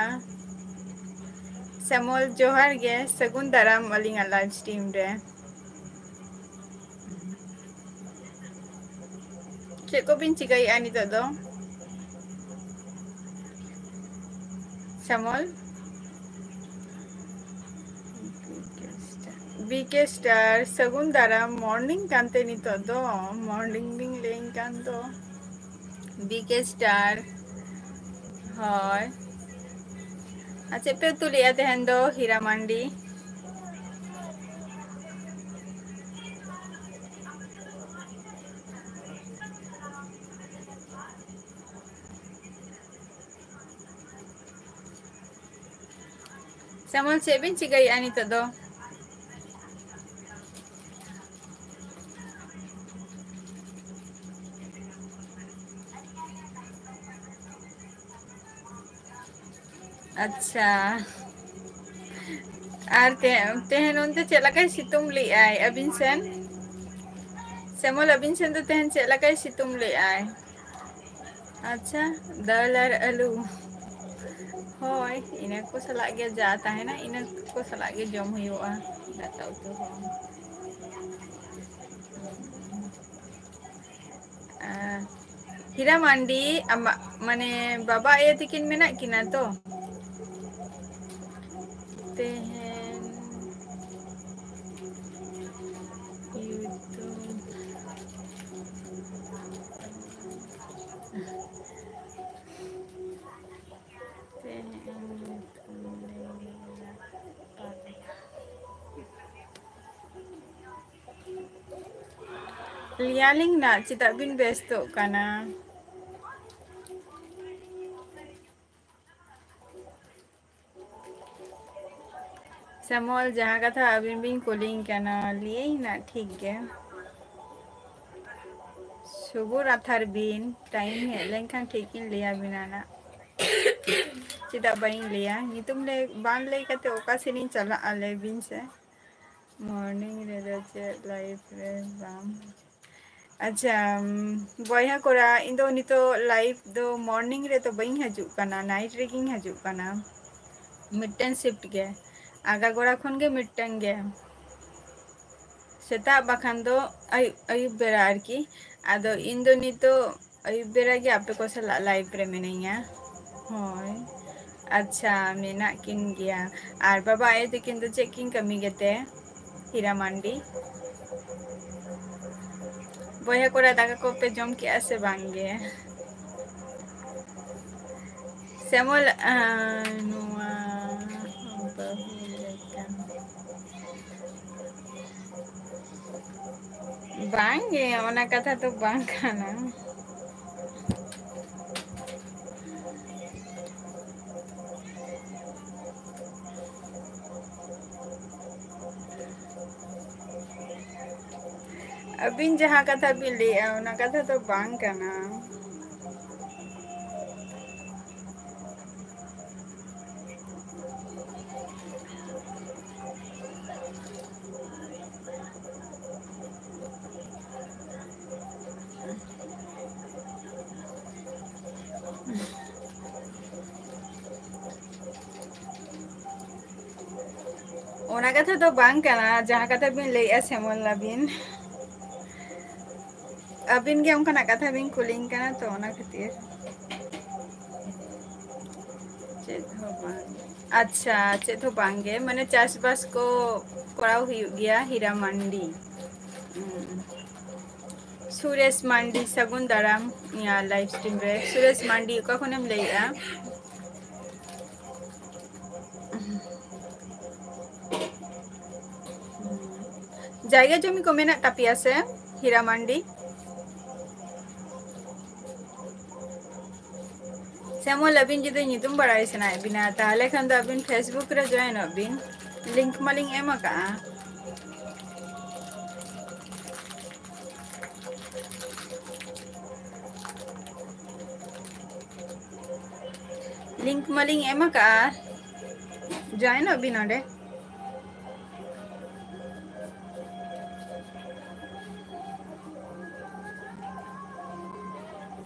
ᱥᱮᱢᱚᱞ, ᱡᱚᱦᱟᱨ ᱜᱮ, ᱥᱟᱹᱜᱩᱱ ᱫᱟᱨᱟᱢ ᱟᱹᱞᱤᱧᱟᱜ live stream ᱨᱮ᱾ ᱪᱮᱫ ᱠᱚᱵᱤᱱ ᱪᱤᱠᱟᱹᱭᱮᱫᱼᱟ ᱱᱤᱛᱚᱜ ᱫᱚ? ᱥᱮᱢᱚᱞ? ᱵᱤ ᱠᱮ Star, ᱥᱟᱹᱜᱩᱱ ᱫᱟᱨᱟᱢ᱾ Morning ᱠᱟᱱᱛᱮ ᱱᱤᱛᱚᱜ ᱫᱚ, morning ᱵᱤᱱ ᱞᱟᱹᱭᱟᱹᱧ ᱠᱟᱱ ᱫᱚ᱾ ᱵᱤ ᱠᱮ Star, ᱦᱳᱭ᱾ ᱟᱨ ᱪᱮᱫ ᱯᱮ ᱩᱛᱩ ᱞᱮᱫᱼᱟ ᱛᱮᱦᱮᱧ ᱫᱚ, ᱦᱤᱨᱟ ᱢᱟᱱᱰᱤ? ᱥᱮᱢᱚᱞ, ᱪᱮᱫ ᱵᱤᱱ ᱪᱤᱠᱟᱹᱭᱮᱫᱼᱟ ᱱᱤᱛᱚᱜ ᱫᱚ? ᱟᱪᱪᱷᱟ᱾ ᱟᱨ ᱛᱮ-, ᱛᱮᱦᱮᱧ ᱚᱱᱛᱮ ᱪᱮᱫ ᱞᱮᱠᱟᱭ ᱥᱤᱛᱩᱝ ᱞᱮᱜᱼᱟᱭ ᱟᱹᱵᱤᱱ ᱥᱮᱱ? ᱥᱮᱢᱚᱞ, ᱟᱹᱵᱤᱱ ᱥᱮᱱ ᱫᱚ ᱛᱮᱦᱮᱧ ᱪᱮᱫ ᱞᱮᱠᱟᱭ ᱥᱤᱛᱩᱝ ᱞᱮᱜᱼᱟᱭ? ᱟᱪᱪᱷᱟ, ᱫᱟᱹᱞ ᱟᱨ ᱟᱹᱞᱩ᱾ ᱦᱳᱭ, ᱤᱱᱟᱹ ᱠᱚ ᱥᱟᱞᱟᱜ ᱜᱮ ᱡᱟ ᱛᱟᱦᱮᱱᱟ, ᱤᱱᱟᱹ ᱠᱚ ᱥᱟᱞᱟᱜ ᱜᱮ ᱡᱚᱢ ᱦᱩᱭᱩᱜᱼᱟ, ᱫᱟᱠᱟ ᱩᱛᱩ ᱦᱚᱸ᱾ ᱟᱨ ᱦᱤᱨᱟ ᱢᱟᱱᱰᱤ, ᱟᱢᱟᱜ, ᱢᱟᱱᱮ, ᱵᱟᱵᱟ ᱟᱭᱳ ᱛᱤᱠᱤᱱ ᱢᱮᱱᱟᱜ ᱠᱤᱱᱟ ᱛᱚ? ᱛᱮᱦᱮᱧ YouTube᱾ ᱛᱮᱦᱮᱧ ᱞᱟᱹᱭᱟᱞᱤᱧ ᱱᱟᱜ, ᱪᱮᱫᱟᱜ ᱵᱤᱱ ᱵᱮᱥᱛᱚᱜ ᱠᱟᱱᱟ? ᱥᱮᱢᱚᱞ, ᱡᱟᱦᱟᱸ ᱠᱟᱛᱷᱟ ᱟᱹᱵᱤᱱ ᱵᱤᱱ ᱠᱩᱞᱤᱧ ᱠᱟᱱᱟ, ᱞᱟᱹᱭᱟᱹᱧ ᱱᱟᱜ, ᱴᱷᱤᱠ ᱜᱮ᱾ ᱥᱩᱜᱩᱨ ᱟᱛᱷᱟᱨ ᱵᱤᱱ, time ᱦᱮᱡ ᱞᱮᱱᱠᱷᱟᱱ ᱴᱷᱤᱠ ᱤᱧ ᱞᱟᱹᱭᱟᱵᱤᱱᱟ ᱱᱟᱜ᱾ ᱪᱮᱫᱟᱜ ᱵᱟᱹᱧ ᱞᱟᱹᱭᱟ? ᱧᱩᱛᱩᱢ ᱞᱟᱹᱭ, ᱵᱟᱝ ᱞᱟᱹᱭ ᱠᱟᱛᱮ ᱚᱠᱟ ᱥᱮᱫ ᱤᱧ ᱪᱟᱞᱟᱜᱼᱟ, ᱞᱟᱹᱭ ᱵᱤᱱ ᱥᱮ? ᱢᱚᱨᱱᱤᱝ ᱨᱮᱫᱚ ᱪᱮᱫ ᱞᱟᱭᱤᱵᱷ ᱨᱮ ᱵᱟᱢ ᱦᱤᱡᱩᱜ? ᱟᱪᱪᱷᱟ, ᱩᱢ, ᱵᱚᱭᱦᱟ ᱠᱚᱲᱟ, ᱤᱧ ᱫᱚ ᱱᱤᱛᱚᱜ ᱞᱟᱭᱤᱵᱷ ᱫᱚ ᱢᱚᱨᱱᱤᱝ ᱨᱮᱫᱚ ᱵᱟᱹᱧ ᱦᱤᱡᱩᱜ ᱠᱟᱱᱟ, ᱱᱟᱭᱤᱴ ᱨᱮᱜᱤᱧ ᱦᱤᱡᱩᱜ ᱠᱟᱱᱟ᱾ ᱢᱤᱫᱴᱮᱱ ᱥᱤᱯᱴ ᱜᱮ, ᱟᱜᱟᱜᱳᱲᱟ ᱠᱷᱚᱱ ᱜᱮ ᱢᱤᱫᱴᱮᱱ ᱜᱮ, ᱥᱮᱛᱟᱜ ᱵᱟᱠᱷᱟᱱ ᱫᱚ ᱟᱹᱭᱩᱵ, ᱟᱹᱭᱩᱵ ᱵᱮᱲᱟ ᱟᱨᱠᱤ᱾ ᱟᱫᱚ ᱤᱧ ᱫᱚ ᱱᱤᱛᱚᱜ ᱟᱹᱭᱩᱵ ᱵᱮᱲᱟ ᱜᱮ ᱟᱯᱮ ᱠᱚ ᱥᱟᱞᱟᱜ ᱞᱟᱭᱤᱵᱷ ᱨᱮ ᱢᱤᱱᱟᱹᱧᱟ᱾ ᱦᱳᱭ, ᱟᱪᱪᱷᱟ, ᱢᱮᱱᱟᱜ ᱠᱤᱱ ᱜᱮᱭᱟ᱾ ᱟᱨ ᱵᱟᱵᱟ ᱟᱭᱳ ᱛᱟᱹᱠᱤᱱ ᱫᱚ ᱪᱮᱫ ᱠᱤᱱ ᱠᱟᱹᱢᱤ ᱜᱮᱛᱮ? ᱦᱤᱨᱟ ᱢᱟᱱᱰᱤ᱾ ᱵᱚᱭᱦᱟ ᱠᱚᱲᱟ, ᱫᱟᱠᱟ ᱠᱚᱯᱮ ᱡᱚᱢ ᱠᱮᱜᱼᱟ ᱥᱮ ᱵᱟᱝ ᱜᱮ? ᱥᱮᱢᱚᱞ, ᱟᱸ, ᱱᱚᱣᱟ ᱵᱟᱹᱦᱩ ᱞᱮᱠᱟ᱾ ᱵᱟᱝ ᱜᱮ, ᱚᱱᱟ ᱠᱟᱛᱷᱟ ᱫᱚ ᱵᱟᱝ ᱠᱟᱱᱟ᱾ ᱟᱹᱵᱤᱱ ᱡᱟᱦᱟᱸ ᱠᱟᱛᱷᱟ ᱵᱤᱱ ᱞᱟᱹᱭᱮᱜᱼᱟ, ᱚᱱᱟ ᱠᱟᱛᱷᱟ ᱫᱚ ᱵᱟᱝ ᱠᱟᱱᱟ᱾ ᱚᱱᱟ ᱠᱟᱛᱷᱟ ᱫᱚ ᱵᱟᱝ ᱠᱟᱱᱟ, ᱡᱟᱦᱟᱸ ᱠᱟᱛᱷᱟ ᱵᱤᱱ ᱞᱟᱹᱭᱮᱜᱼᱟ, ᱥᱮᱢᱚᱞ ᱟᱹᱵᱤᱱ᱾ ᱟᱹᱵᱤᱱ ᱜᱮ ᱚᱱᱠᱟᱱᱟᱜ ᱠᱟᱛᱷᱟ ᱵᱤᱱ ᱠᱩᱞᱤᱧ ᱠᱟᱱᱟ ᱛᱚ, ᱚᱱᱟ ᱠᱷᱟᱹᱛᱤᱨ᱾ ᱪᱮᱫ ᱦᱚᱸ ᱵᱟᱝ᱾ ᱟᱪᱪᱷᱟ, ᱪᱮᱫ ᱦᱚᱸ ᱵᱟᱝ ᱜᱮ, ᱢᱟᱱᱮ ᱪᱟᱥᱵᱟᱥ ᱠᱚ ᱠᱚᱨᱟᱣ ᱦᱩᱭᱩᱜ ᱜᱮᱭᱟ ᱦᱤᱨᱟ ᱢᱟᱱᱰᱤ᱾ ᱦᱩᱸ᱾ ᱥᱩᱨᱮᱥ ᱢᱟᱱᱰᱤ, ᱥᱟᱹᱜᱩᱱ ᱫᱟᱨᱟᱢ ᱤᱧᱟᱹᱜ ᱞᱟᱭᱤᱵᱷ ᱥᱴᱨᱤᱢ ᱨᱮ᱾ ᱥᱩᱨᱮᱥ ᱢᱟᱱᱰᱤ, ᱚᱠᱟ ᱠᱷᱚᱱᱮᱢ ᱞᱟᱹᱭᱮᱜᱼᱟ? ᱡᱟᱭᱜᱟ ᱡᱚᱢᱤ ᱠᱚ ᱢᱮᱱᱟᱜ ᱛᱟᱯᱮᱭᱟ ᱥᱮ ᱦᱤᱨᱟ ᱢᱟᱱᱰᱤ? ᱥᱮᱢᱚᱞ, ᱟᱹᱵᱤᱱ ᱡᱩᱫᱤ ᱧᱩᱛᱩᱢ ᱵᱟᱲᱟᱭ ᱥᱟᱱᱟᱭᱮᱫ ᱵᱤᱱᱟ, ᱛᱟᱦᱚᱞᱮ ᱠᱷᱟᱱ ᱫᱚ ᱟᱹᱵᱤᱱ Facebook ᱨᱮ ᱡᱚᱭᱮᱱᱚᱜ ᱵᱤᱱ, ᱞᱤᱝᱠ ᱢᱟᱞᱤᱧ ᱮᱢ ᱟᱠᱟᱜᱼᱟ᱾ ᱞᱤᱝᱠ ᱢᱟᱞᱤᱧ ᱮᱢ ᱟᱠᱟᱜᱼᱟ, ᱡᱚᱭᱮᱱᱚᱜ ᱵᱤᱱ ᱚᱸᱰᱮ᱾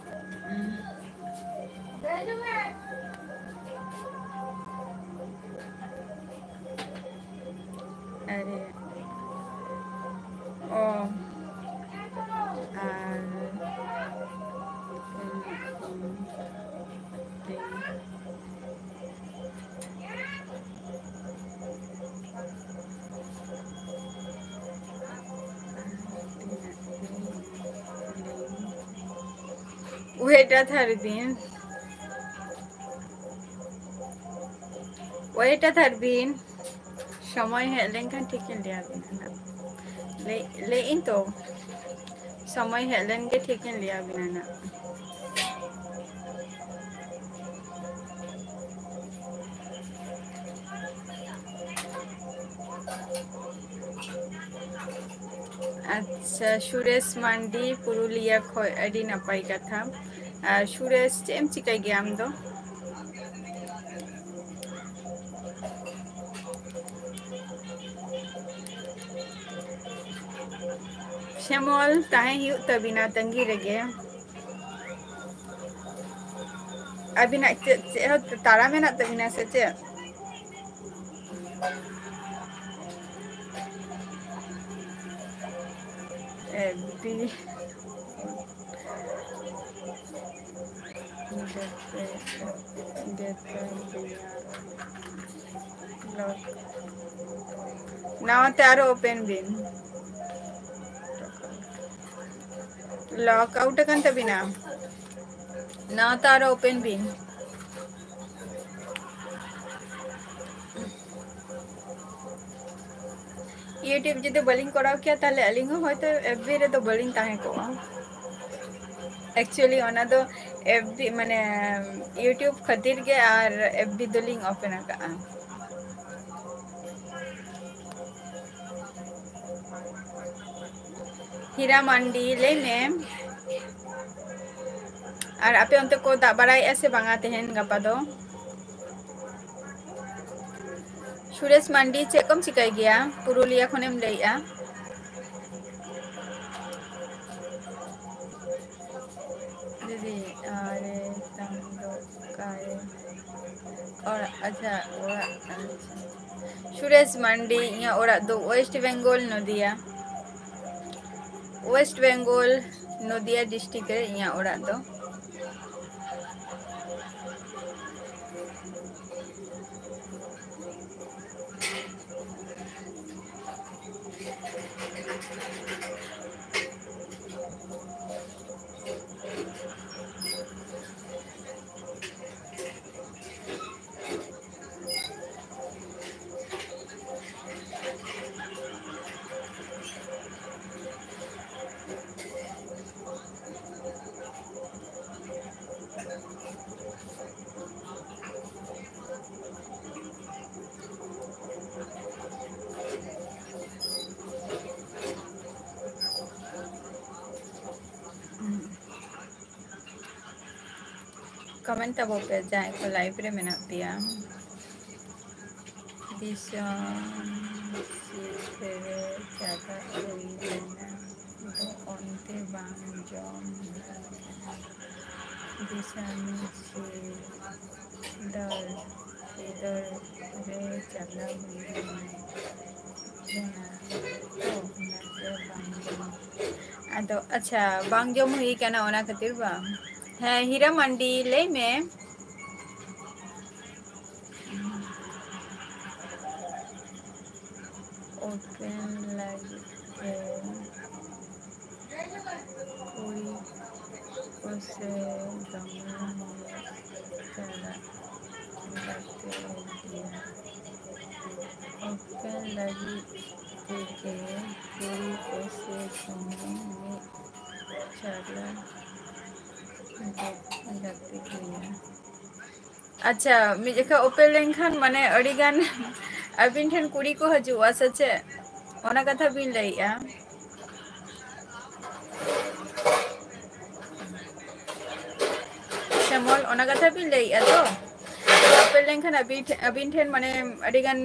ᱟᱨᱮ, ᱚ, ᱟᱨ Wait a third bean. Wait a third bean. ᱥᱚᱢᱚᱭ ᱦᱮᱡ ᱞᱮᱱᱠᱷᱟᱱ ᱴᱷᱤᱠ ᱤᱧ ᱞᱟᱹᱭ ᱟᱵᱤᱱᱟ ᱱᱟᱜ᱾ ᱞᱟᱹᱭ, ᱞᱟᱹᱭ ᱤᱧ ᱛᱚ, ᱥᱚᱢᱚᱭ ᱦᱮᱡ ᱞᱮᱱ ᱜᱮ ᱴᱷᱤᱠ ᱤᱧ ᱞᱟᱹᱭ ᱟᱵᱤᱱᱟ ᱱᱟᱜ᱾ ᱟᱪᱪᱷᱟ, ᱥᱩᱨᱮᱥ ᱢᱟᱱᱰᱤ, ᱯᱩᱨᱩᱞᱤᱭᱟ ᱠᱷᱚᱡ, ᱟᱹᱰᱤ ᱱᱟᱯᱟᱭ ᱠᱟᱛᱷᱟ᱾ ᱟᱨ ᱥᱩᱨᱮᱥ, ᱪᱮᱫ ᱮᱢ ᱪᱤᱠᱟᱹᱭ ᱜᱮᱭᱟ ᱟᱢ ᱫᱚ? ᱥᱮᱢᱚᱞ, ᱛᱟᱦᱮᱸ ᱦᱩᱭᱩᱜ ᱛᱟᱵᱤᱱᱟ ᱛᱟᱺᱜᱤ ᱨᱮᱜᱮ᱾ ᱟᱹᱵᱤᱱᱟᱜ ᱪᱮᱫ, ᱪᱮᱫ ᱦᱚᱸ ᱛᱟᱲᱟ ᱢᱮᱱᱟᱜ ᱛᱟᱹᱵᱤᱱᱟ ᱥᱮ ᱪᱮᱫ? ᱮᱵᱤ᱾ ᱞᱚᱠ᱾ ᱱᱟᱣᱟᱛᱮ ᱟᱨᱚ open ᱵᱤᱱ᱾ Log out ᱟᱠᱟᱱ ᱛᱟᱹᱵᱤᱱᱟ᱾ ᱱᱟᱣᱟᱛᱮ ᱟᱨᱚ open ᱵᱤᱱ᱾ YouTube ᱡᱩᱫᱤ ᱵᱟᱹᱞᱤᱧ ᱠᱚᱨᱟᱣ ᱠᱮᱭᱟ, ᱛᱟᱦᱞᱮ ᱟᱹᱞᱤᱧ ᱦᱚᱸ ᱦᱚᱭᱛᱳ FB ᱨᱮᱫᱚ ᱵᱟᱹᱞᱤᱧ ᱛᱟᱦᱮᱸ ᱠᱚᱜᱼᱟ᱾ Actually ᱚᱱᱟ ᱫᱚ FB, ᱢᱟᱱᱮ, YouTube ᱠᱷᱟᱹᱛᱤᱨ ᱜᱮ ᱟᱨ FB ᱫᱚᱞᱤᱧ open ᱟᱠᱟᱫᱼᱟ᱾ ᱦᱤᱨᱟ ᱢᱟᱱᱰᱤ, ᱞᱟᱹᱭ ᱢᱮ᱾ ᱟᱨ ᱟᱯᱮ ᱚᱱᱛᱮ ᱠᱚ ᱫᱟᱜ ᱵᱟᱲᱟᱭᱮᱫᱼᱟ ᱥᱮ ᱵᱟᱝᱟ ᱛᱮᱦᱮᱧ ᱜᱟᱯᱟ ᱫᱚ? ᱥᱩᱨᱮᱥ ᱢᱟᱱᱰᱤ, ᱪᱮᱫ ᱠᱚᱢ ᱪᱤᱠᱟᱹᱭ ᱜᱮᱭᱟ? ᱯᱩᱨᱩᱞᱤᱭᱟ ᱠᱷᱚᱱᱮᱢ ᱞᱟᱹᱭᱮᱫᱼᱟ᱾ ᱫᱤᱫᱤ, ᱟᱨᱮ ᱛᱟᱢ ᱫᱚ ᱚᱠᱟᱨᱮ? ᱚᱲᱟᱜ, ᱟᱪᱪᱷᱟ, ᱚᱲᱟᱜ, ᱟᱪᱪᱷᱟ᱾ ᱥᱩᱨᱮᱥ ᱢᱟᱱᱰᱤ, ᱤᱧᱟᱹᱜ ᱚᱲᱟᱜ ᱫᱚ West Bengal, ᱱᱚᱫᱤᱭᱟ᱾ West Bengal, ᱱᱚᱫᱤᱭᱟ district ᱨᱮ ᱤᱧᱟᱹᱜ ᱚᱲᱟᱜ ᱫᱚ᱾ Comment ᱛᱟᱵᱚ ᱯᱮ ᱡᱟᱦᱟᱸᱭ ᱠᱚ live ᱨᱮ ᱢᱮᱱᱟᱜ ᱯᱮᱭᱟ᱾ ᱫᱤᱥᱚᱢ ᱥᱤᱫᱷᱟᱹ ᱪᱟᱞᱟᱜ ᱦᱩᱭ ᱞᱮᱱᱟ, ᱫᱚ ᱚᱱᱛᱮ ᱵᱟᱝ ᱡᱚᱢ ᱦᱩᱭ ᱞᱮᱱᱟ᱾ ᱫᱤᱥᱚᱢ ᱥᱤᱫᱷᱟᱹ ᱥᱤᱫᱷᱟᱹ ᱨᱮ ᱪᱟᱞᱟᱣ ᱦᱩᱭ ᱞᱮᱱᱟ᱾ ᱞᱮᱱᱟ᱾ ᱛᱚ ᱚᱱᱟᱛᱮ ᱵᱟᱝ ᱡᱚᱢ᱾ ᱟᱫᱚ ᱟᱪᱪᱷᱟ, ᱵᱟᱝ ᱡᱚᱢ ᱦᱩᱭ ᱠᱟᱱᱟ, ᱚᱱᱟ ᱠᱷᱟᱹᱛᱤᱨ ᱵᱟᱝ᱾ ᱦᱮᱸ, ᱦᱤᱨᱟ ᱢᱟᱱᱰᱤ, ᱞᱟᱹᱭ ᱢᱮ᱾ Open ᱞᱟᱹᱜᱤᱫ ᱛᱮ ᱠᱩᱲᱤ ᱠᱚᱥᱮ ᱫᱚᱢᱮ ᱢᱚᱡᱽ ᱪᱟᱞᱟᱜ ᱜᱟᱛᱮ ᱜᱮᱭᱟ᱾ Open ᱞᱟᱹᱜᱤᱫ ᱛᱮᱜᱮ ᱠᱩᱲᱤ ᱠᱚᱥᱮ ᱫᱚᱢᱮ ᱢᱤᱫ ᱪᱟᱞᱟᱜ ᱜᱟᱛᱮ ᱜᱮᱭᱟ᱾ ᱟᱪᱪᱷᱟ, ᱢᱤᱫ ᱡᱚᱠᱷᱟ open ᱞᱮᱱᱠᱷᱟᱱ ᱢᱟᱱᱮ ᱟᱹᱰᱤ ᱜᱟᱱ ᱟᱹᱵᱤᱱ ᱴᱷᱮᱱ ᱠᱩᱲᱤ ᱠᱚ ᱦᱤᱡᱩᱜᱼᱟ ᱥᱮ ᱪᱮᱫ? ᱚᱱᱟ ᱠᱟᱛᱷᱟ ᱵᱤᱱ ᱞᱟᱹᱭᱮᱜᱼᱟ᱾ ᱥᱮᱢᱚᱞ, ᱚᱱᱟ ᱠᱟᱛᱷᱟ ᱵᱤᱱ ᱞᱟᱹᱭᱮᱜᱼᱟ ᱛᱚ? Open ᱞᱮᱱᱠᱷᱟᱱ ᱟᱹᱵᱤᱱ ᱴᱷᱮ-, ᱟᱹᱵᱤᱱ ᱴᱷᱮᱱ ᱢᱟᱱᱮ ᱟᱹᱰᱤ ᱜᱟᱱ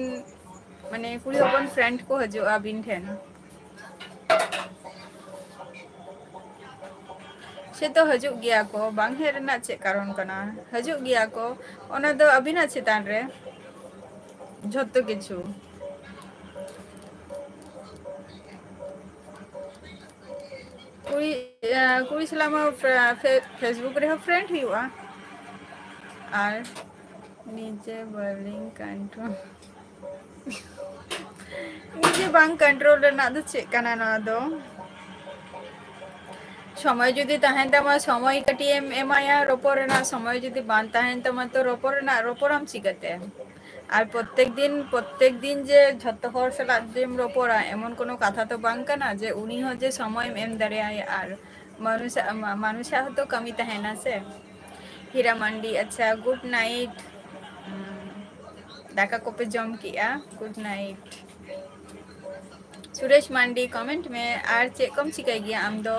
ᱢᱟᱱᱮ ᱠᱩᱲᱤ ᱦᱚᱯᱚᱱ friend ᱠᱚ ᱦᱤᱡᱩᱜᱼᱟ ᱟᱹᱵᱤᱱ ᱴᱷᱮᱱ᱾ ᱥᱮ ᱛᱚ ᱦᱤᱡᱩᱜ ᱜᱮᱭᱟ ᱠᱚ, ᱵᱟᱝ ᱦᱮᱡ ᱨᱮᱱᱟᱜ ᱪᱮᱫ ᱠᱟᱨᱚᱱ ᱠᱟᱱᱟ? ᱦᱤᱡᱩᱜ ᱜᱮᱭᱟ ᱠᱚ, ᱚᱱᱟ ᱫᱚ ᱟᱹᱵᱤᱱᱟᱜ ᱪᱮᱛᱟᱱ ᱨᱮ᱾ ᱡᱷᱚᱛᱚ ᱠᱤᱪᱷᱩ᱾ ᱠᱩᱲᱤ, ᱟᱸ, ᱠᱩᱲᱤ ᱥᱟᱞᱟᱜ ᱢᱟ ᱯᱷᱮ-, ᱯᱷᱮ-, Facebook ᱨᱮᱦᱚᱸ friend ᱦᱩᱭᱩᱜᱼᱟ᱾ ᱟᱨ ᱱᱤᱡᱮ ᱵᱟᱹᱞᱤᱧ control᱾ ᱱᱤᱡᱮ ᱵᱟᱝ control ᱨᱮᱱᱟᱜ ᱫᱚ ᱪᱮᱫ ᱠᱟᱱᱟ ᱱᱚᱣᱟ ᱫᱚ? ᱥᱚᱢᱚᱭ ᱡᱩᱫᱤ ᱛᱟᱦᱮᱱ ᱛᱟᱢᱟ, ᱥᱚᱢᱚᱭ ᱠᱟᱹᱴᱤᱡ ᱮᱢ ᱮᱢᱟᱭᱟ ᱨᱚᱯᱚᱲ ᱨᱮᱱᱟᱜ, ᱥᱚᱢᱚᱭ ᱡᱩᱫᱤ ᱵᱟᱝ ᱛᱟᱦᱮᱱ ᱛᱟᱢᱟ, ᱛᱚ ᱨᱚᱯᱚᱲ ᱨᱮᱱᱟᱜ, ᱨᱚᱯᱚᱲᱟᱢ ᱪᱤᱠᱟᱹᱛᱮ? ᱟᱨ ᱯᱨᱚᱛᱮᱠ ᱫᱤᱱ, ᱯᱨᱚᱛᱮᱠ ᱫᱤᱱ ᱡᱮ ᱡᱷᱚᱛᱚ ᱦᱚᱲ ᱥᱟᱞᱟᱜ ᱡᱮᱢ ᱨᱚᱯᱚᱲᱟ, ᱮᱢᱚᱱ ᱠᱳᱱᱳ ᱠᱟᱛᱷᱟ ᱛᱚ ᱵᱟᱝ ᱠᱟᱱᱟ ᱡᱮ ᱩᱱᱤ ᱦᱚᱸ ᱡᱮ ᱥᱚᱢᱚᱭᱮᱢ ᱮᱢ ᱫᱟᱲᱮᱭᱟᱭᱟ᱾ ᱟᱨ ᱢᱟᱱᱩᱥᱟᱜ, ᱢᱟ-, ᱢᱟᱱᱩᱥᱟᱜ ᱦᱚᱸᱛᱚ ᱠᱟᱹᱢᱤ ᱛᱟᱦᱮᱱᱟ ᱥᱮ᱾ ᱦᱤᱨᱟ ᱢᱟᱱᱰᱤ, ᱟᱪᱪᱷᱟ, good night᱾ ᱩᱸ, ᱫᱟᱠᱟ ᱠᱚᱯᱮ ᱡᱚᱢ ᱠᱮᱜᱼᱟ? Good night᱾ ᱥᱩᱨᱮᱥ ᱢᱟᱱᱰᱤ, comment ᱢᱮ, ᱟᱨ ᱪᱮᱫ ᱠᱚᱢ ᱪᱤᱠᱟᱹᱭ ᱜᱮᱭᱟ ᱟᱢ ᱫᱚ?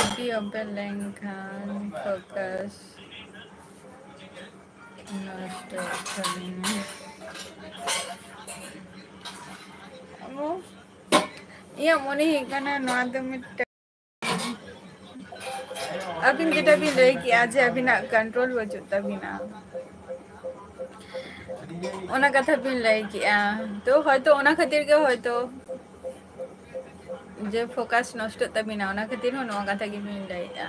ᱟᱹᱰᱤ ᱚᱵᱮ ᱞᱮᱱᱠᱷᱟᱱ focus ᱱᱚᱥᱴᱚᱜ ᱛᱟᱹᱞᱤᱧᱟ᱾ ᱟᱵᱚ, ᱤᱧᱟᱹᱜ ᱢᱚᱱᱮ ᱦᱩᱭᱩᱜ ᱠᱟᱱᱟ ᱱᱚᱣᱟ ᱫᱚ ᱢᱤᱫᱴᱟᱝ, ᱟᱹᱵᱤᱱ ᱡᱮᱴᱟ ᱵᱤᱱ ᱞᱟᱹᱭ ᱠᱮᱜᱼᱟ ᱡᱮ ᱟᱹᱵᱤᱱᱟᱜ control ᱵᱟᱹᱪᱩᱜ ᱛᱟᱹᱵᱤᱱᱟ, ᱚᱱᱟ ᱠᱟᱛᱷᱟ ᱵᱤᱱ ᱞᱟᱹᱭ ᱠᱮᱜᱼᱟ, ᱛᱚ ᱦᱚᱭᱛᱚ ᱚᱱᱟ ᱠᱷᱟᱹᱛᱤᱨ ᱜᱮ ᱦᱚᱭᱛᱚ ᱡᱮ focus ᱱᱚᱥᱴᱚᱜ ᱛᱟᱹᱵᱤᱱᱟ, ᱚᱱᱟ ᱠᱷᱟᱹᱛᱤᱨ ᱦᱚᱸ ᱱᱚᱣᱟ ᱠᱟᱛᱷᱟ ᱜᱮᱵᱤᱱ ᱞᱟᱹᱭᱮᱜᱼᱟ᱾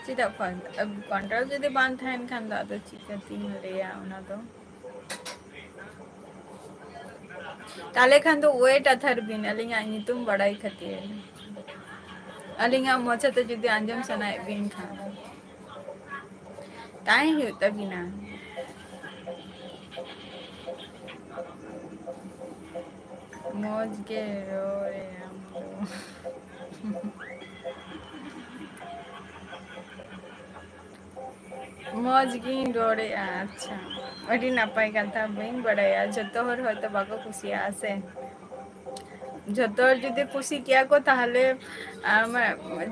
ᱪᱮᱫᱟᱜ ᱯᱷᱟ-, control ᱡᱩᱫᱤ ᱵᱟᱝ ᱛᱟᱦᱮᱱ ᱠᱷᱟᱱ ᱫᱚ ᱟᱫᱚ ᱪᱤᱠᱟᱹᱛᱤᱧ ᱞᱟᱹᱭᱟ ᱚᱱᱟ ᱫᱚ? ᱛᱟᱦᱞᱮ ᱠᱷᱟᱱ ᱫᱚ wait ᱟᱛᱷᱟᱨ ᱵᱤᱱ, ᱟᱹᱞᱤᱧᱟᱜ ᱧᱩᱛᱩᱢ ᱵᱟᱲᱟᱭ ᱠᱷᱟᱹᱛᱤᱨ᱾ ᱟᱹᱞᱤᱧᱟᱜ ᱢᱚᱪᱟᱛᱮ ᱡᱩᱫᱤ ᱟᱸᱡᱚᱢ ᱥᱟᱱᱟᱭᱮᱫ ᱵᱤᱱ ᱠᱷᱟᱱ᱾ ᱛᱟᱦᱮᱸ ᱦᱩᱭᱩᱜ ᱛᱟᱹᱵᱤᱱᱟ᱾ ᱢᱚᱡᱽ ᱜᱮ ᱨᱚᱲᱮ ᱟᱢ ᱫᱚ᱾ ᱢᱚᱡᱽ ᱜᱤᱧ ᱨᱚᱲᱮᱜᱼᱟ᱾ ᱟᱪᱪᱷᱟ, ᱟᱹᱰᱤ ᱱᱟᱯᱟᱭ ᱠᱟᱛᱷᱟ᱾ ᱵᱟᱹᱧ ᱵᱟᱲᱟᱭᱟ, ᱡᱚᱛᱚ ᱦᱚᱲ ᱦᱚᱭᱛᱳ ᱵᱟᱠᱚ ᱠᱩᱥᱤᱭᱟᱜᱼᱟ ᱥᱮ᱾ ᱡᱚᱛᱚ ᱦᱚᱲ ᱡᱩᱫᱤ ᱠᱩᱥᱤ ᱠᱮᱭᱟ ᱠᱚ, ᱛᱟᱦᱞᱮ, ᱟᱢ,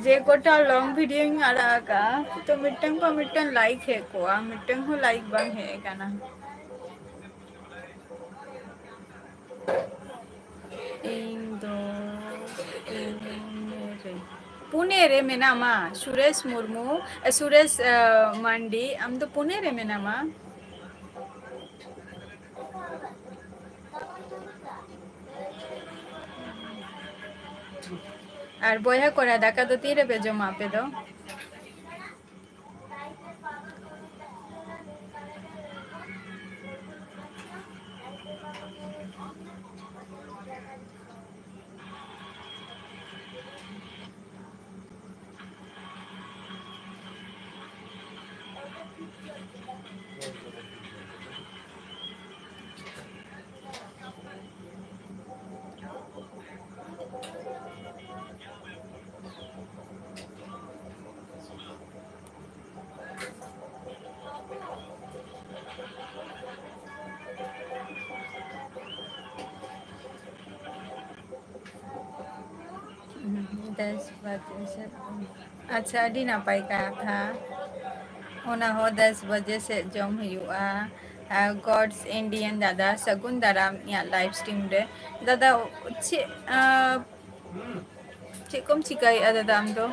ᱡᱮ ᱠᱚᱴᱟ long videoᱧ ᱟᱲᱟᱜ ᱟᱠᱟᱫᱼᱟ, ᱛᱚ ᱢᱤᱫᱴᱟᱝ ᱠᱷᱚᱱ ᱢᱤᱫᱴᱟᱝ like ᱦᱮᱡ ᱠᱚᱜᱼᱟ, ᱢᱤᱫᱴᱟᱝ ᱦᱚᱸ like ᱵᱟᱝ ᱦᱮᱡ ᱟᱠᱟᱱᱟ᱾ ᱤᱧ ᱫᱚ ᱯᱩᱱᱮ ᱨᱮ, ᱯᱩᱱᱮ ᱨᱮ ᱢᱮᱱᱟᱢᱟ, ᱥᱩᱨᱮᱥ ᱢᱩᱨᱢᱩ, ᱮ, ᱥᱩᱨᱮᱥ, ᱮ, ᱢᱟᱱᱰᱤ, ᱟᱢ ᱫᱚ ᱯᱩᱱᱮ ᱨᱮ ᱢᱮᱱᱟᱢᱟ? ᱟᱨ ᱵᱚᱭᱦᱟ ᱠᱚᱲᱟ, ᱫᱟᱠᱟ ᱫᱚ ᱛᱤ ᱨᱮᱯᱮ ᱡᱚᱢᱟ ᱟᱯᱮ ᱫᱚ? ᱫᱚᱥ ᱵᱟᱡᱮ ᱥᱮᱫ᱾ ᱟᱪᱪᱷᱟ, ᱟᱹᱰᱤ ᱱᱟᱯᱟᱭ ᱠᱟᱛᱷᱟ᱾ ᱚᱱᱟ ᱦᱚᱸ ᱫᱚᱥ ᱵᱟᱡᱮ ᱥᱮᱫ ᱡᱚᱢ ᱦᱩᱭᱩᱜᱼᱟ᱾ ᱟᱨ God's Indian ᱫᱟᱫᱟ, ᱥᱟᱹᱜᱩᱱ ᱫᱟᱨᱟᱢ ᱤᱧᱟᱹᱜ live stream ᱨᱮ᱾ ᱫᱟᱫᱟ, ᱪᱮᱫ, ᱟᱸ, ᱪᱮᱫ ᱠᱚᱢ ᱪᱤᱠᱟᱹᱭᱮᱫᱼᱟ ᱫᱟᱫᱟ ᱟᱢ ᱫᱚ?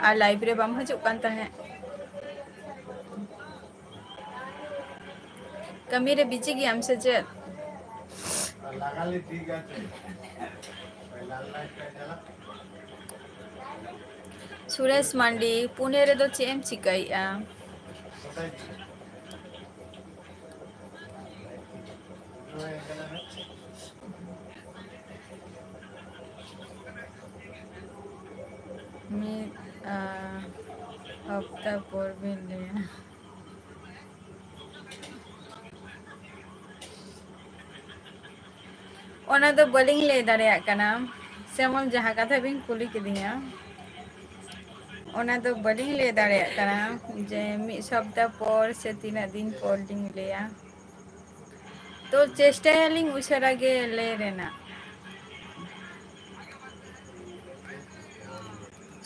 ᱟᱨ live ᱨᱮ ᱵᱟᱢ ᱦᱤᱡᱩᱜ ᱠᱟᱱ ᱛᱟᱦᱮᱸᱫ? ᱠᱟᱹᱢᱤ ᱨᱮ busy ᱜᱮᱭᱟᱢ ᱥᱮ ᱪᱮᱫ? ᱥᱩᱨᱮᱥ ᱢᱟᱱᱰᱤ, ᱯᱩᱱᱮ ᱨᱮᱫᱚ ᱪᱮᱫ ᱮᱢ ᱪᱤᱠᱟᱹᱭᱮᱫᱼᱟ? ᱢᱤᱫ, ᱟ, ᱦᱟᱯᱛᱟ ᱯᱚᱨ ᱵᱤᱱ ᱞᱟᱹᱭᱟ᱾ ᱚᱱᱟ ᱫᱚ ᱵᱟᱹᱞᱤᱧ ᱞᱟᱹᱭ ᱫᱟᱲᱮᱭᱟᱜ ᱠᱟᱱᱟ᱾ ᱥᱮᱢᱚᱞ, ᱡᱟᱦᱟᱸ ᱠᱟᱛᱷᱟ ᱵᱤᱱ ᱠᱩᱞᱤ ᱠᱤᱫᱤᱧᱟ, ᱚᱱᱟ ᱫᱚ ᱵᱟᱹᱞᱤᱧ ᱞᱟᱹᱭ ᱫᱟᱲᱮᱭᱟᱜ ᱠᱟᱱᱟ ᱡᱮ ᱢᱤᱫ ᱥᱚᱯᱛᱟ ᱯᱚᱨ ᱥᱮ ᱛᱤᱱᱟᱹᱜ ᱫᱤᱱ ᱯᱚᱨ ᱞᱤᱧ ᱞᱟᱹᱭᱟ᱾ ᱛᱚ, ᱪᱮᱥᱴᱟᱭᱟᱞᱤᱧ ᱩᱥᱟᱹᱨᱟ ᱜᱮ ᱞᱟᱹᱭ ᱨᱮᱱᱟᱜ᱾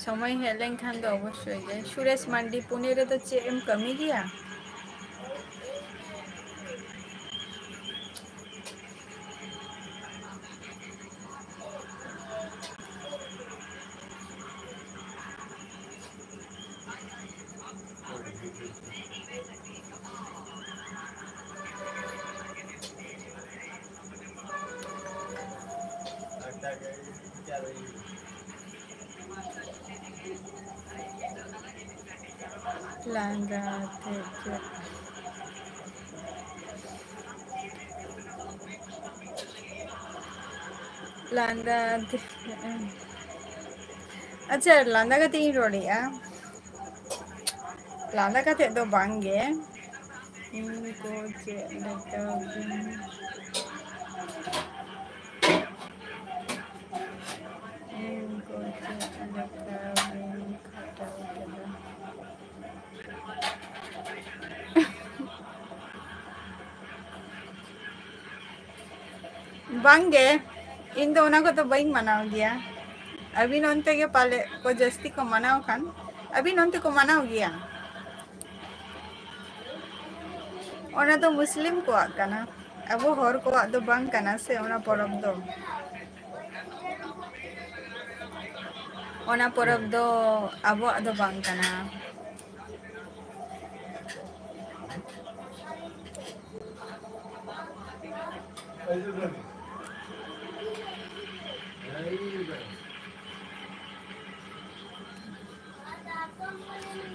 ᱥᱚᱢᱚᱭ ᱦᱮᱡ ᱞᱮᱱᱠᱷᱟᱱ ᱫᱚ ᱚᱵᱚᱥᱥᱳᱭ ᱜᱮ᱾ ᱥᱩᱨᱮᱥ ᱢᱟᱱᱰᱤ, ᱯᱩᱱᱮ ᱨᱮᱫᱚ ᱪᱮᱫ ᱮᱢ ᱠᱟᱹᱢᱤ ᱜᱮᱭᱟ? ᱞᱟᱸᱫᱟ ᱟᱛᱮ ᱪᱮᱫ? ᱞᱟᱸᱫᱟ ᱟᱛᱮ, ᱟᱪᱪᱷᱟ, ᱞᱟᱸᱫᱟ ᱠᱟᱛᱮ ᱤᱧ ᱨᱚᱲᱮᱜᱼᱟ᱾ ᱞᱟᱸᱫᱟ ᱠᱟᱛᱮ ᱫᱚ ᱵᱟᱝ ᱜᱮ᱾ ᱤᱧ ᱠᱚ ᱪᱮᱫ ᱞᱮᱠᱟ ᱵᱤᱱ, ᱤᱧ ᱠᱚ ᱪᱮᱫ ᱞᱮᱠᱟ ᱵᱤᱱ ᱠᱷᱟᱴᱟᱣ ᱠᱮᱫᱟ? ᱵᱟᱝ ᱜᱮ, ᱤᱧ ᱫᱚ ᱚᱱᱟ ᱠᱚᱫᱚ ᱵᱟᱹᱧ ᱢᱟᱱᱟᱣ ᱜᱮᱭᱟ᱾ ᱟᱹᱵᱤᱱ ᱚᱱᱛᱮ ᱜᱮ ᱯᱟᱞᱮ ᱠᱚ ᱡᱟᱹᱥᱛᱤ ᱠᱚ ᱢᱟᱱᱟᱣ ᱠᱷᱟᱱ, ᱟᱹᱵᱤᱱ ᱚᱱᱛᱮ ᱠᱚ ᱢᱟᱱᱟᱣ ᱜᱮᱭᱟ? ᱚᱱᱟ ᱫᱚ ᱢᱩᱥᱞᱤᱢ ᱠᱚᱣᱟᱜ ᱠᱟᱱᱟ, ᱟᱵᱚ ᱦᱚᱲ ᱠᱚᱣᱟᱜ ᱫᱚ ᱵᱟᱝ ᱠᱟᱱᱟ ᱥᱮ ᱚᱱᱟ ᱯᱚᱨᱚᱵᱽ ᱫᱚ᱾ ᱚᱱᱟ ᱯᱚᱨᱚᱵᱽ ᱫᱚ ᱟᱵᱚᱣᱟᱜ ᱫᱚ ᱵᱟᱝ ᱠᱟᱱᱟ᱾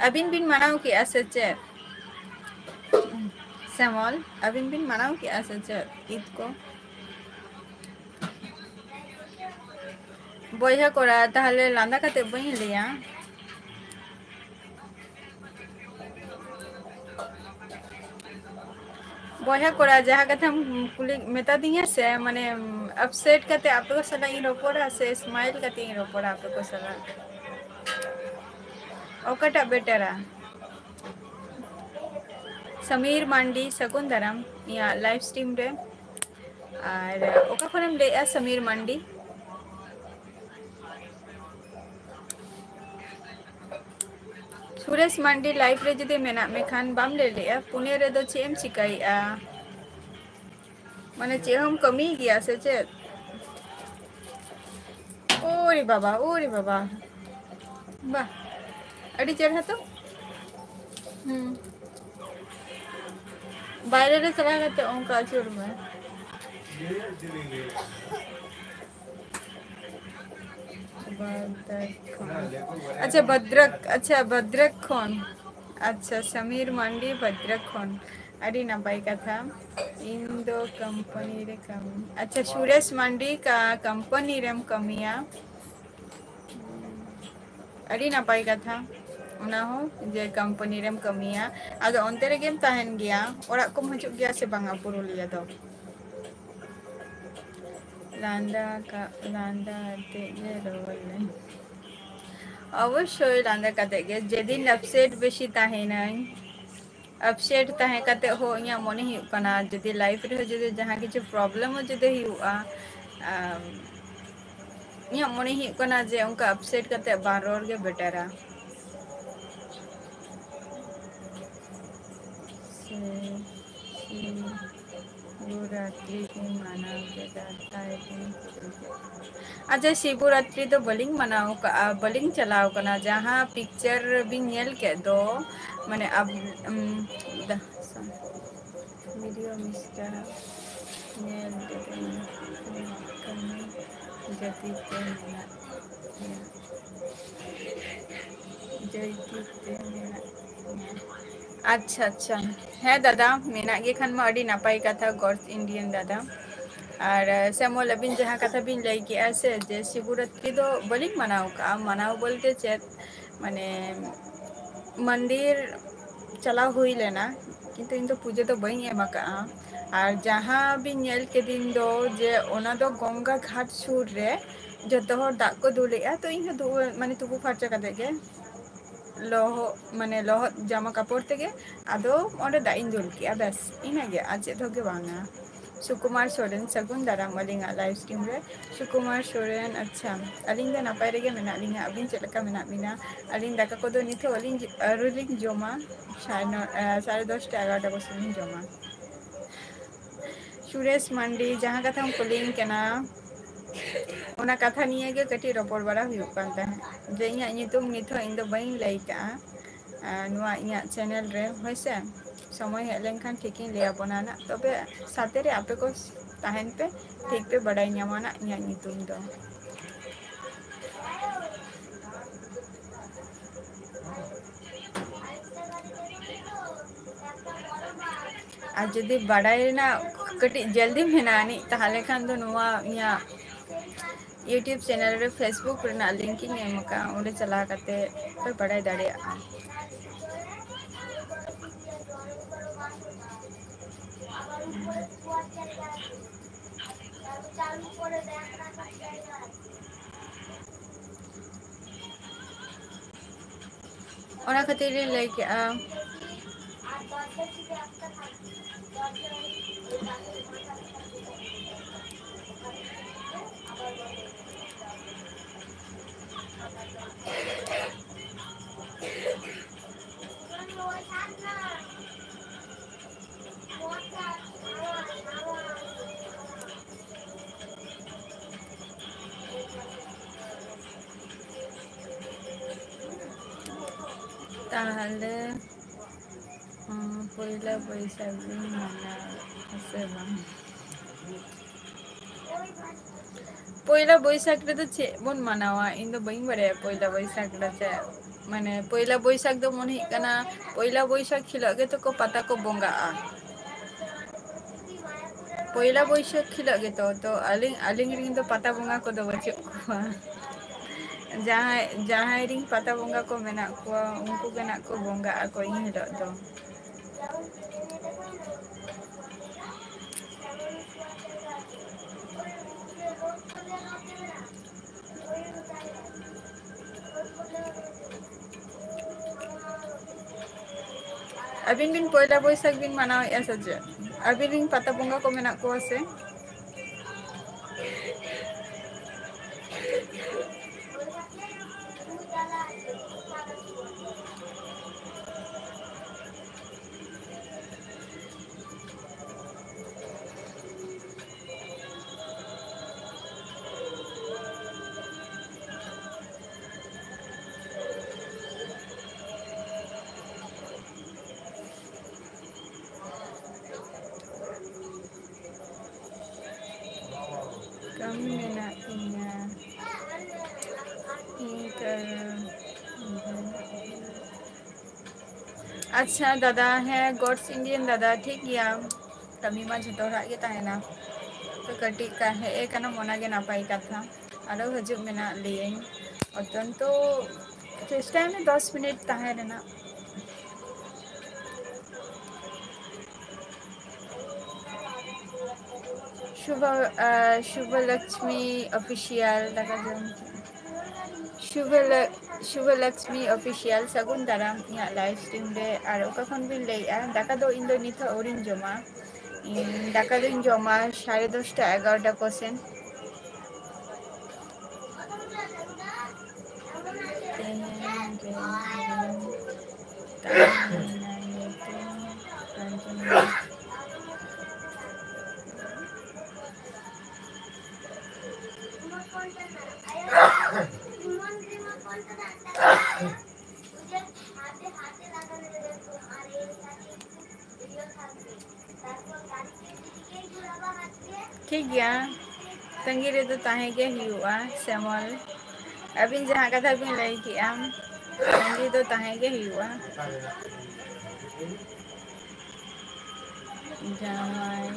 ᱟᱹᱵᱤᱱ ᱵᱤᱱ ᱢᱟᱱᱟᱣ ᱠᱮᱜᱼᱟ ᱥᱮ ᱪᱮᱫ? ᱥᱮᱢᱚᱞ, ᱟᱹᱵᱤᱱ ᱵᱤᱱ ᱢᱟᱱᱟᱣ ᱠᱮᱜᱼᱟ ᱥᱮ ᱪᱮᱫ ᱤᱫ ᱠᱚ? ᱵᱚᱭᱦᱟ ᱠᱚᱲᱟ, ᱛᱟᱦᱞᱮ ᱞᱟᱸᱫᱟ ᱠᱟᱛᱮ ᱵᱟᱹᱧ ᱞᱟᱹᱭᱟ᱾ ᱵᱚᱭᱦᱟ ᱠᱚᱲᱟ, ᱡᱟᱦᱟᱸ ᱠᱟᱛᱷᱟᱢ ᱠᱩᱞᱤ ᱢᱮᱛᱟ ᱫᱤᱧᱟ ᱥᱮ, ᱢᱟᱱᱮ, upset ᱠᱟᱛᱮ ᱟᱯᱮ ᱠᱚ ᱥᱟᱞᱟᱜ ᱤᱧ ᱨᱚᱯᱚᱲᱟ ᱥᱮ smile ᱠᱟᱛᱮ ᱤᱧ ᱨᱚᱯᱚᱲᱟ ᱟᱯᱮ ᱠᱚ ᱥᱟᱞᱟᱜ? ᱚᱠᱟᱴᱟᱜ betterᱟ? ᱥᱟᱢᱤᱨ ᱢᱟᱱᱰᱤ, ᱥᱟᱹᱜᱩᱱ ᱫᱟᱨᱟᱢ ᱤᱧᱟᱹᱜ live stream ᱨᱮ᱾ ᱟᱨ ᱚᱠᱟ ᱠᱷᱚᱱᱮᱢ ᱞᱟᱹᱭᱮᱜᱼᱟ, ᱥᱟᱢᱤᱨ ᱢᱟᱱᱰᱤ? ᱥᱩᱨᱮᱥ ᱢᱟᱱᱰᱤ, live ᱨᱮ ᱡᱩᱫᱤ ᱢᱮᱱᱟᱜ ᱢᱮ ᱠᱷᱟᱱ ᱵᱟᱢ ᱞᱟᱹᱭ ᱞᱮᱜᱼᱟ, ᱯᱩᱱᱮ ᱨᱮᱫᱚ ᱪᱮᱫ ᱮᱢ ᱪᱤᱠᱟᱹᱭᱮᱜᱼᱟ? ᱢᱟᱱᱮ ᱪᱮᱫ ᱦᱚᱸᱢ ᱠᱟᱹᱢᱤᱭ ᱜᱮᱭᱟ ᱥᱮ ᱪᱮᱫ? ᱳᱨᱮ ᱵᱟᱵᱟ, ᱳᱨᱮ ᱵᱟᱵᱟ, ᱵᱟᱦ, ᱟᱹᱰᱤ ᱪᱮᱦᱨᱟ ᱛᱚ᱾ ᱦᱩᱸ, ᱵᱟᱭᱨᱮ ᱨᱮ ᱪᱟᱞᱟᱣ ᱠᱟᱛᱮ ᱚᱱᱠᱟ ᱟᱹᱪᱩᱨ ᱢᱮ᱾ ᱵᱷᱚᱫᱨᱚᱠ ᱠᱷᱚᱱ᱾ ᱟᱪᱪᱷᱟ, ᱵᱷᱚᱫᱨᱚᱠ, ᱟᱪᱪᱷᱟ, ᱵᱷᱚᱫᱨᱚᱠ ᱠᱷᱚᱱ᱾ ᱟᱪᱪᱷᱟ, ᱥᱟᱢᱤᱨ ᱢᱟᱱᱰᱤ, ᱵᱷᱚᱫᱨᱚᱠ ᱠᱷᱚᱱ᱾ ᱟᱹᱰᱤ ᱱᱟᱯᱟᱭ ᱠᱟᱛᱷᱟ᱾ ᱤᱧ ᱫᱚ ᱠᱳᱢᱯᱟᱱᱤ ᱨᱮ ᱠᱟᱹᱢᱤ᱾ ᱟᱪᱪᱷᱟ, ᱥᱩᱨᱮᱥ ᱢᱟᱱᱰᱤ, ᱠᱟ-, ᱠᱳᱢᱯᱟᱱᱤ ᱨᱮᱢ ᱠᱟᱹᱢᱤᱭᱟ? ᱟᱹᱰᱤ ᱱᱟᱯᱟᱭ ᱠᱟᱛᱷᱟ᱾ ᱚᱱᱟ ᱦᱚᱸ ᱡᱮ ᱠᱳᱢᱯᱟᱱᱤ ᱨᱮᱢ ᱠᱟᱹᱢᱤᱭᱟ, ᱟᱫᱚ ᱚᱱᱛᱮ ᱨᱮᱜᱮᱢ ᱛᱟᱦᱮᱱ ᱜᱮᱭᱟ? ᱚᱲᱟᱜ ᱠᱚᱢ ᱦᱤᱡᱩᱜ ᱜᱮᱭᱟ ᱥᱮ ᱵᱟᱝᱟ ᱯᱩᱨᱩᱞᱤᱭᱟᱹ ᱫᱚ? ᱞᱟᱸᱫᱟ ᱠᱟ-, ᱞᱟᱸᱫᱟ ᱟᱛᱮ ᱜᱮ ᱨᱚᱲ ᱞᱮ᱾ ᱚᱵᱚᱥᱥᱳᱭ ᱞᱟᱸᱫᱟ ᱠᱟᱛᱮ ᱜᱮ, ᱡᱮᱫᱤᱱ upset ᱵᱮᱥᱤ ᱛᱟᱦᱮᱱᱟᱹᱧ, upset ᱛᱟᱦᱮᱸ ᱠᱟᱛᱮ ᱦᱚᱸ ᱤᱧᱟᱹᱜ ᱢᱚᱱᱮ ᱦᱩᱭᱩᱜ ᱠᱟᱱᱟ, ᱡᱩᱫᱤ life ᱨᱮᱦᱚᱸ ᱡᱩᱫᱤ ᱡᱟᱦᱟᱸ ᱠᱤᱪᱷᱩ problem ᱦᱚᱸ ᱡᱩᱫᱤ ᱦᱩᱭᱩᱜᱼᱟ, ᱟᱢ, ᱤᱧᱟᱹᱜ ᱢᱚᱱᱮ ᱦᱩᱭᱩᱜ ᱠᱟᱱᱟ ᱡᱮ ᱚᱱᱠᱟ upset ᱠᱟᱛᱮ ᱵᱟᱝ ᱨᱚᱲ ᱜᱮ betterᱟ᱾ ᱥᱮ, ᱥᱮ, ᱥᱤᱵᱚᱨᱟᱛᱨᱤ ᱠᱚᱧ ᱢᱟᱱᱟᱣ ᱠᱮᱫᱟ, ᱛᱟᱭ ᱫᱤᱱ ᱯᱩᱨᱟᱹ ᱜᱮ᱾ ᱟᱪᱪᱷᱟ, ᱥᱤᱵᱚᱨᱟᱛᱨᱤ ᱫᱚ ᱵᱟᱹᱞᱤᱧ ᱢᱟᱱᱟᱣ ᱠᱟᱜᱼᱟ, ᱵᱟᱹᱞᱤᱧ ᱪᱟᱞᱟᱣ ᱠᱟᱱᱟ᱾ ᱡᱟᱦᱟᱸ picture ᱵᱤᱱ ᱧᱮᱞ ᱠᱮᱫ ᱫᱚ, ᱢᱟᱱᱮ, ᱟᱵ-, ᱩᱢ, ᱫᱟ-, video miss ᱠᱟᱱᱟ, ᱧᱮᱞ ᱠᱮᱫᱟᱹᱧ, ᱠᱟᱹᱢᱤ ᱡᱟᱹᱛᱤ ᱛᱮ ᱢᱮᱱᱟᱜ ᱯᱮᱭᱟ, ᱡᱟᱹᱛᱤ ᱛᱮ ᱢᱮᱱᱟᱜ ᱯᱮᱭᱟ᱾ ᱟᱪᱪᱷᱟ, ᱟᱪᱪᱷᱟ, ᱦᱮᱸ ᱫᱟᱫᱟ, ᱢᱮᱱᱟᱜ ᱜᱮ ᱠᱷᱟᱱ ᱢᱟ ᱟᱹᱰᱤ ᱱᱟᱯᱟᱭ ᱠᱟᱛᱷᱟ, God's Indian ᱫᱟᱫᱟ᱾ ᱟᱨ, ᱥᱮᱢᱚᱞ, ᱟᱹᱵᱤᱱ ᱡᱟᱦᱟᱸ ᱠᱟᱛᱷᱟ ᱵᱤᱱ ᱞᱟᱹᱭ ᱠᱮᱜᱼᱟ ᱥᱮ, ᱡᱮ ᱥᱤᱵᱚᱨᱟᱛᱨᱤ ᱫᱚ ᱵᱟᱹᱞᱤᱧ ᱢᱟᱱᱟᱣ ᱠᱟᱜᱼᱟ, ᱢᱟᱱᱟᱣ ᱵᱚᱞᱛᱮ ᱪᱮᱫ, ᱢᱟᱱᱮ, ᱢᱚᱱᱫᱤᱨ ᱪᱟᱞᱟᱣ ᱦᱩᱭ ᱞᱮᱱᱟ, ᱠᱤᱱᱛᱩ ᱤᱧ ᱫᱚ ᱯᱩᱡᱟᱹ ᱫᱚ ᱵᱟᱹᱧ ᱮᱢ ᱟᱠᱟᱫᱼᱟ᱾ ᱟᱨ ᱡᱟᱦᱟᱸ ᱵᱤᱱ ᱧᱮᱞ ᱠᱮᱫᱤᱧ ᱫᱚ ᱡᱮ ᱚᱱᱟ ᱫᱚ ᱜᱚᱝᱜᱟ ᱜᱷᱟᱴ ᱥᱩᱨ ᱨᱮ ᱡᱚᱛᱚ ᱦᱚᱲ ᱫᱟᱜ ᱠᱚ ᱫᱩᱞᱮᱜᱼᱟ, ᱛᱚ ᱤᱧ ᱦᱚᱸ ᱫᱩ-, ᱢᱟᱱᱮ ᱛᱩᱯᱩ ᱯᱷᱟᱨᱪᱟ ᱠᱟᱛᱮ ᱜᱮ ᱞᱚᱦᱚᱫ, ᱢᱟᱱᱮ ᱞᱚᱦᱚᱫ ᱡᱟᱢᱟ ᱠᱟᱯᱚᱲ ᱛᱮᱜᱮ ᱟᱫᱚ ᱚᱸᱰᱮ ᱫᱟᱜ ᱤᱧ ᱫᱩᱞ ᱠᱮᱜᱼᱟ, ᱵᱮᱥ ᱤᱱᱟᱹᱜᱮ, ᱟᱨ ᱪᱮᱫ ᱦᱚᱸ ᱜᱮ ᱵᱟᱝᱟ᱾ ᱥᱩᱠᱩᱢᱟᱨ ᱥᱚᱨᱮᱱ, ᱥᱟᱹᱜᱩᱱ ᱫᱟᱨᱟᱢ ᱟᱹᱞᱤᱧᱟᱜ live stream ᱨᱮ᱾ ᱥᱩᱠᱩᱢᱟᱨ ᱥᱚᱨᱮᱱ, ᱟᱪᱪᱷᱟ, ᱟᱹᱞᱤᱧ ᱫᱚ ᱱᱟᱯᱟᱭ ᱨᱮᱜᱮ ᱢᱮᱱᱟᱜ ᱞᱤᱧᱟ, ᱟᱹᱵᱤᱱ ᱪᱮᱫ ᱞᱮᱠᱟ ᱢᱮᱱᱟᱜ ᱵᱤᱱᱟ? ᱟᱹᱞᱤᱧ ᱫᱟᱠᱟ ᱠᱚᱫᱚ ᱱᱤᱛ ᱦᱚᱸ ᱟᱹᱞᱤᱧ ᱟᱹᱣᱨᱤ ᱞᱤᱧ ᱡᱚᱢᱟ, ᱥᱟᱲᱮ ᱱᱚ, ᱮ, ᱥᱟᱲᱮ ᱫᱚᱥᱴᱟ ᱮᱜᱟᱨᱚᱴᱟ ᱠᱚᱥᱮᱫ ᱞᱤᱧ ᱡᱚᱢᱟ᱾ ᱥᱩᱨᱮᱥ ᱢᱟᱱᱰᱤ, ᱡᱟᱦᱟᱸ ᱠᱟᱛᱷᱟᱢ ᱠᱩᱞᱤᱧ ᱠᱟᱱᱟ, ᱚᱱᱟ ᱠᱟᱛᱷᱟ ᱱᱤᱭᱮ ᱜᱮ ᱠᱟᱹᱴᱤᱡ ᱨᱚᱯᱚᱲ ᱵᱟᱲᱟ ᱦᱩᱭᱩᱜ ᱠᱟᱱ ᱛᱟᱦᱮᱸᱫ, ᱡᱮ ᱤᱧᱟᱹᱜ ᱧᱩᱛᱩᱢ ᱱᱤᱛ ᱦᱚᱸ ᱤᱧ ᱫᱚ ᱵᱟᱹᱧ ᱞᱟᱹᱭ ᱠᱟᱜᱼᱟ, ᱟᱨ ᱱᱚᱣᱟ ᱤᱧᱟᱹᱜ channel ᱨᱮ, ᱦᱳᱭ ᱥᱮ, ᱥᱚᱢᱚᱭ ᱦᱮᱡ ᱞᱮᱱᱠᱷᱟᱱ ᱴᱷᱤᱠᱤᱧ ᱞᱟᱹᱭ ᱟᱵᱚᱱᱟ ᱱᱟᱜ᱾ ᱛᱚᱵᱮ ᱥᱟᱛᱮ ᱨᱮ ᱟᱯᱮ ᱠᱚ ᱛᱟᱦᱮᱱ ᱯᱮ, ᱴᱷᱤᱠ ᱯᱮ ᱵᱟᱰᱟᱭ ᱧᱟᱢᱟ ᱱᱟᱜ ᱤᱧᱟᱹᱜ ᱧᱩᱛᱩᱢ ᱫᱚ᱾ ᱟᱨ ᱡᱩᱫᱤ ᱵᱟᱰᱟᱭ ᱨᱮᱱᱟᱜ ᱠᱟᱹᱴᱤᱡ ᱡᱚᱞᱫᱤ ᱢᱮᱱᱟᱜ ᱟᱹᱱᱤᱡ, ᱛᱟᱦᱚᱞᱮ ᱠᱷᱟᱱ ᱫᱚ ᱱᱚᱣᱟ ᱤᱧᱟᱹᱜ YouTube channel ᱨᱮ Facebook ᱨᱮᱱᱟᱜ link ᱤᱧ ᱮᱢ ᱟᱠᱟᱫᱼᱟ, ᱚᱸᱰᱮ ᱪᱟᱞᱟᱣ ᱠᱟᱛᱮ ᱯᱮ ᱵᱟᱰᱟᱭ ᱫᱟᱲᱮᱭᱟᱜᱼᱟ᱾ ᱚᱱᱟ ᱠᱷᱟᱹᱛᱤᱨ ᱞᱤᱧ ᱞᱟᱹᱭ ᱠᱮᱜᱼᱟ᱾ ᱛᱟᱦᱞᱮ, ᱩᱸ, ᱯᱚᱭᱞᱟ ᱵᱳᱭᱥᱟᱠᱷ ᱵᱤᱱ ᱢᱟᱱᱟᱣᱟ ᱥᱮ ᱵᱟᱝ? ᱯᱚᱭᱞᱟ ᱵᱳᱭᱥᱟᱠᱷ ᱨᱮᱫᱚ ᱪᱮᱫ ᱵᱚᱱ ᱢᱟᱱᱟᱣᱟ? ᱤᱧ ᱫᱚ ᱵᱟᱹᱧ ᱵᱟᱲᱟᱭᱟ ᱯᱚᱭᱞᱟ ᱵᱳᱭᱥᱟᱠᱷ ᱫᱚ ᱪᱮᱫ? ᱢᱟᱱᱮ, ᱯᱚᱭᱞᱟ ᱵᱳᱭᱥᱟᱠᱷ ᱫᱚ ᱢᱚᱱᱮ ᱦᱩᱭᱩᱜ ᱠᱟᱱᱟ, ᱯᱚᱭᱞᱟ ᱵᱳᱭᱥᱟᱠᱷ ᱦᱤᱞᱳᱜ ᱜᱮᱛᱚ ᱠᱚ ᱯᱟᱛᱟ ᱠᱚ ᱵᱚᱸᱜᱟᱜᱼᱟ᱾ ᱯᱚᱭᱞᱟ ᱵᱳᱭᱥᱟᱠᱷ ᱦᱤᱞᱳᱜ ᱜᱮᱛᱚ, ᱛᱚ ᱟᱹᱞᱤᱧ, ᱟᱹᱞᱤᱧ ᱨᱮᱱ ᱫᱚ ᱯᱟᱛᱟ ᱵᱚᱸᱜᱟ ᱠᱚᱫᱚ ᱵᱟᱹᱪᱩᱜ ᱠᱚᱣᱟ᱾ ᱡᱟᱦᱟᱸᱭ, ᱡᱟᱦᱟᱸᱭ ᱨᱮᱱ ᱯᱟᱛᱟ ᱵᱚᱸᱜᱟ ᱠᱚ ᱢᱮᱱᱟᱜ ᱠᱚᱣᱟ, ᱩᱱᱠᱩ ᱜᱮ ᱱᱟᱜ ᱠᱚ ᱵᱚᱸᱜᱟᱜ ᱟᱠᱚ ᱤᱱ ᱦᱤᱞᱳᱜ ᱫᱚ᱾ ᱟᱹᱵᱤᱱ ᱵᱤᱱ ᱯᱚᱭᱞᱟ ᱵᱳᱭᱥᱟᱠᱷ ᱵᱤᱱ ᱢᱟᱱᱟᱣᱮᱫᱼᱟ ᱥᱮ ᱪᱮᱫ? ᱟᱹᱵᱤᱱ ᱨᱤᱱ ᱯᱟᱛᱟ ᱵᱚᱸᱜᱟ ᱠᱚ ᱢᱮᱱᱟᱜ ᱠᱚᱣᱟ ᱥᱮ? ᱠᱟᱹᱢᱤ ᱢᱮᱱᱟᱜ ᱛᱤᱧᱟ᱾ ᱤᱧ ᱠᱟᱹᱢᱤ᱾ ᱟᱪᱪᱷᱟ ᱫᱟᱫᱟ, ᱦᱮᱸ, God's Indian ᱫᱟᱫᱟ, ᱴᱷᱤᱠ ᱜᱮᱭᱟ᱾ ᱠᱟᱹᱢᱤ ᱢᱟ ᱡᱷᱚᱛᱚ ᱦᱚᱲᱟᱜ ᱜᱮ ᱛᱟᱦᱮᱱᱟ, ᱛᱚ ᱠᱟᱹᱴᱤᱡ ᱠᱟ-, ᱦᱮᱡ ᱟᱠᱟᱱᱟᱢ, ᱚᱱᱟᱜᱮ ᱱᱟᱯᱟᱭ ᱠᱟᱛᱷᱟ᱾ ᱟᱨᱚ ᱦᱤᱡᱩᱜ ᱢᱮᱱᱟᱜ ᱞᱟᱹᱭᱟᱹᱧ, ᱚᱛᱚᱱᱛᱚ ᱪᱮᱥᱴᱟᱭ ᱢᱮ ᱫᱚᱥ ᱢᱤᱱᱤᱴ ᱛᱟᱦᱮᱸ ᱨᱮᱱᱟᱜ᱾ ᱥᱩᱵᱷ, ᱟᱸ, ᱥᱩᱵᱷ ᱞᱚᱠᱥᱢᱤ ᱚᱯᱷᱤᱥᱤᱭᱟᱞ ᱫᱟᱠᱟ ᱡᱚᱢ᱾ ᱥᱩᱵᱷ ᱞᱚ-, ᱥᱩᱵᱷ ᱞᱚᱠᱥᱢᱤ ᱚᱯᱷᱤᱥᱤᱭᱟᱞ, ᱥᱟᱹᱜᱩᱱ ᱫᱟᱨᱟᱢ ᱤᱧᱟᱹᱜ ᱞᱟᱭᱤᱵᱷ ᱥᱴᱨᱤᱢ ᱨᱮ᱾ ᱟᱨ ᱚᱠᱟ ᱠᱷᱚᱱ ᱵᱤᱱ ᱞᱟᱹᱭᱮᱫᱼᱟ? ᱫᱟᱠᱟ ᱫᱚ ᱤᱧ ᱫᱚ ᱱᱤᱛ ᱦᱚᱸ ᱟᱹᱣᱨᱤᱧ ᱡᱚᱢᱟ᱾ ᱤᱧ ᱫᱟᱠᱟ ᱫᱚᱧ ᱡᱚᱢᱟ ᱥᱟᱲᱮ ᱫᱚᱥᱴᱟ, ᱮᱜᱟᱨᱚᱴᱟ ᱠᱚ ᱥᱮᱱ᱾ ᱛᱮᱦᱮᱧ ᱨᱮ ᱛᱟᱦᱮᱸᱭᱮᱱᱟ ᱧᱩᱛᱩᱢ ᱟᱸᱡᱚᱢ᱾ ᱴᱷᱤᱠ ᱜᱮᱭᱟ, ᱛᱟᱺᱜᱤ ᱨᱮᱫᱚ ᱛᱟᱦᱮᱸ ᱜᱮ ᱦᱩᱭᱩᱜᱼᱟ ᱥᱮᱢᱚᱞ᱾ ᱟᱹᱵᱤᱱ ᱡᱟᱦᱟᱸ ᱠᱟᱛᱷᱟ ᱵᱤᱱ ᱞᱟᱹᱭ ᱠᱮᱜᱼᱟ, ᱛᱟᱺᱜᱤ ᱫᱚ ᱛᱟᱦᱮᱸ ᱜᱮ ᱦᱩᱭᱩᱜᱼᱟ᱾ ᱡᱟᱶᱟᱭ᱾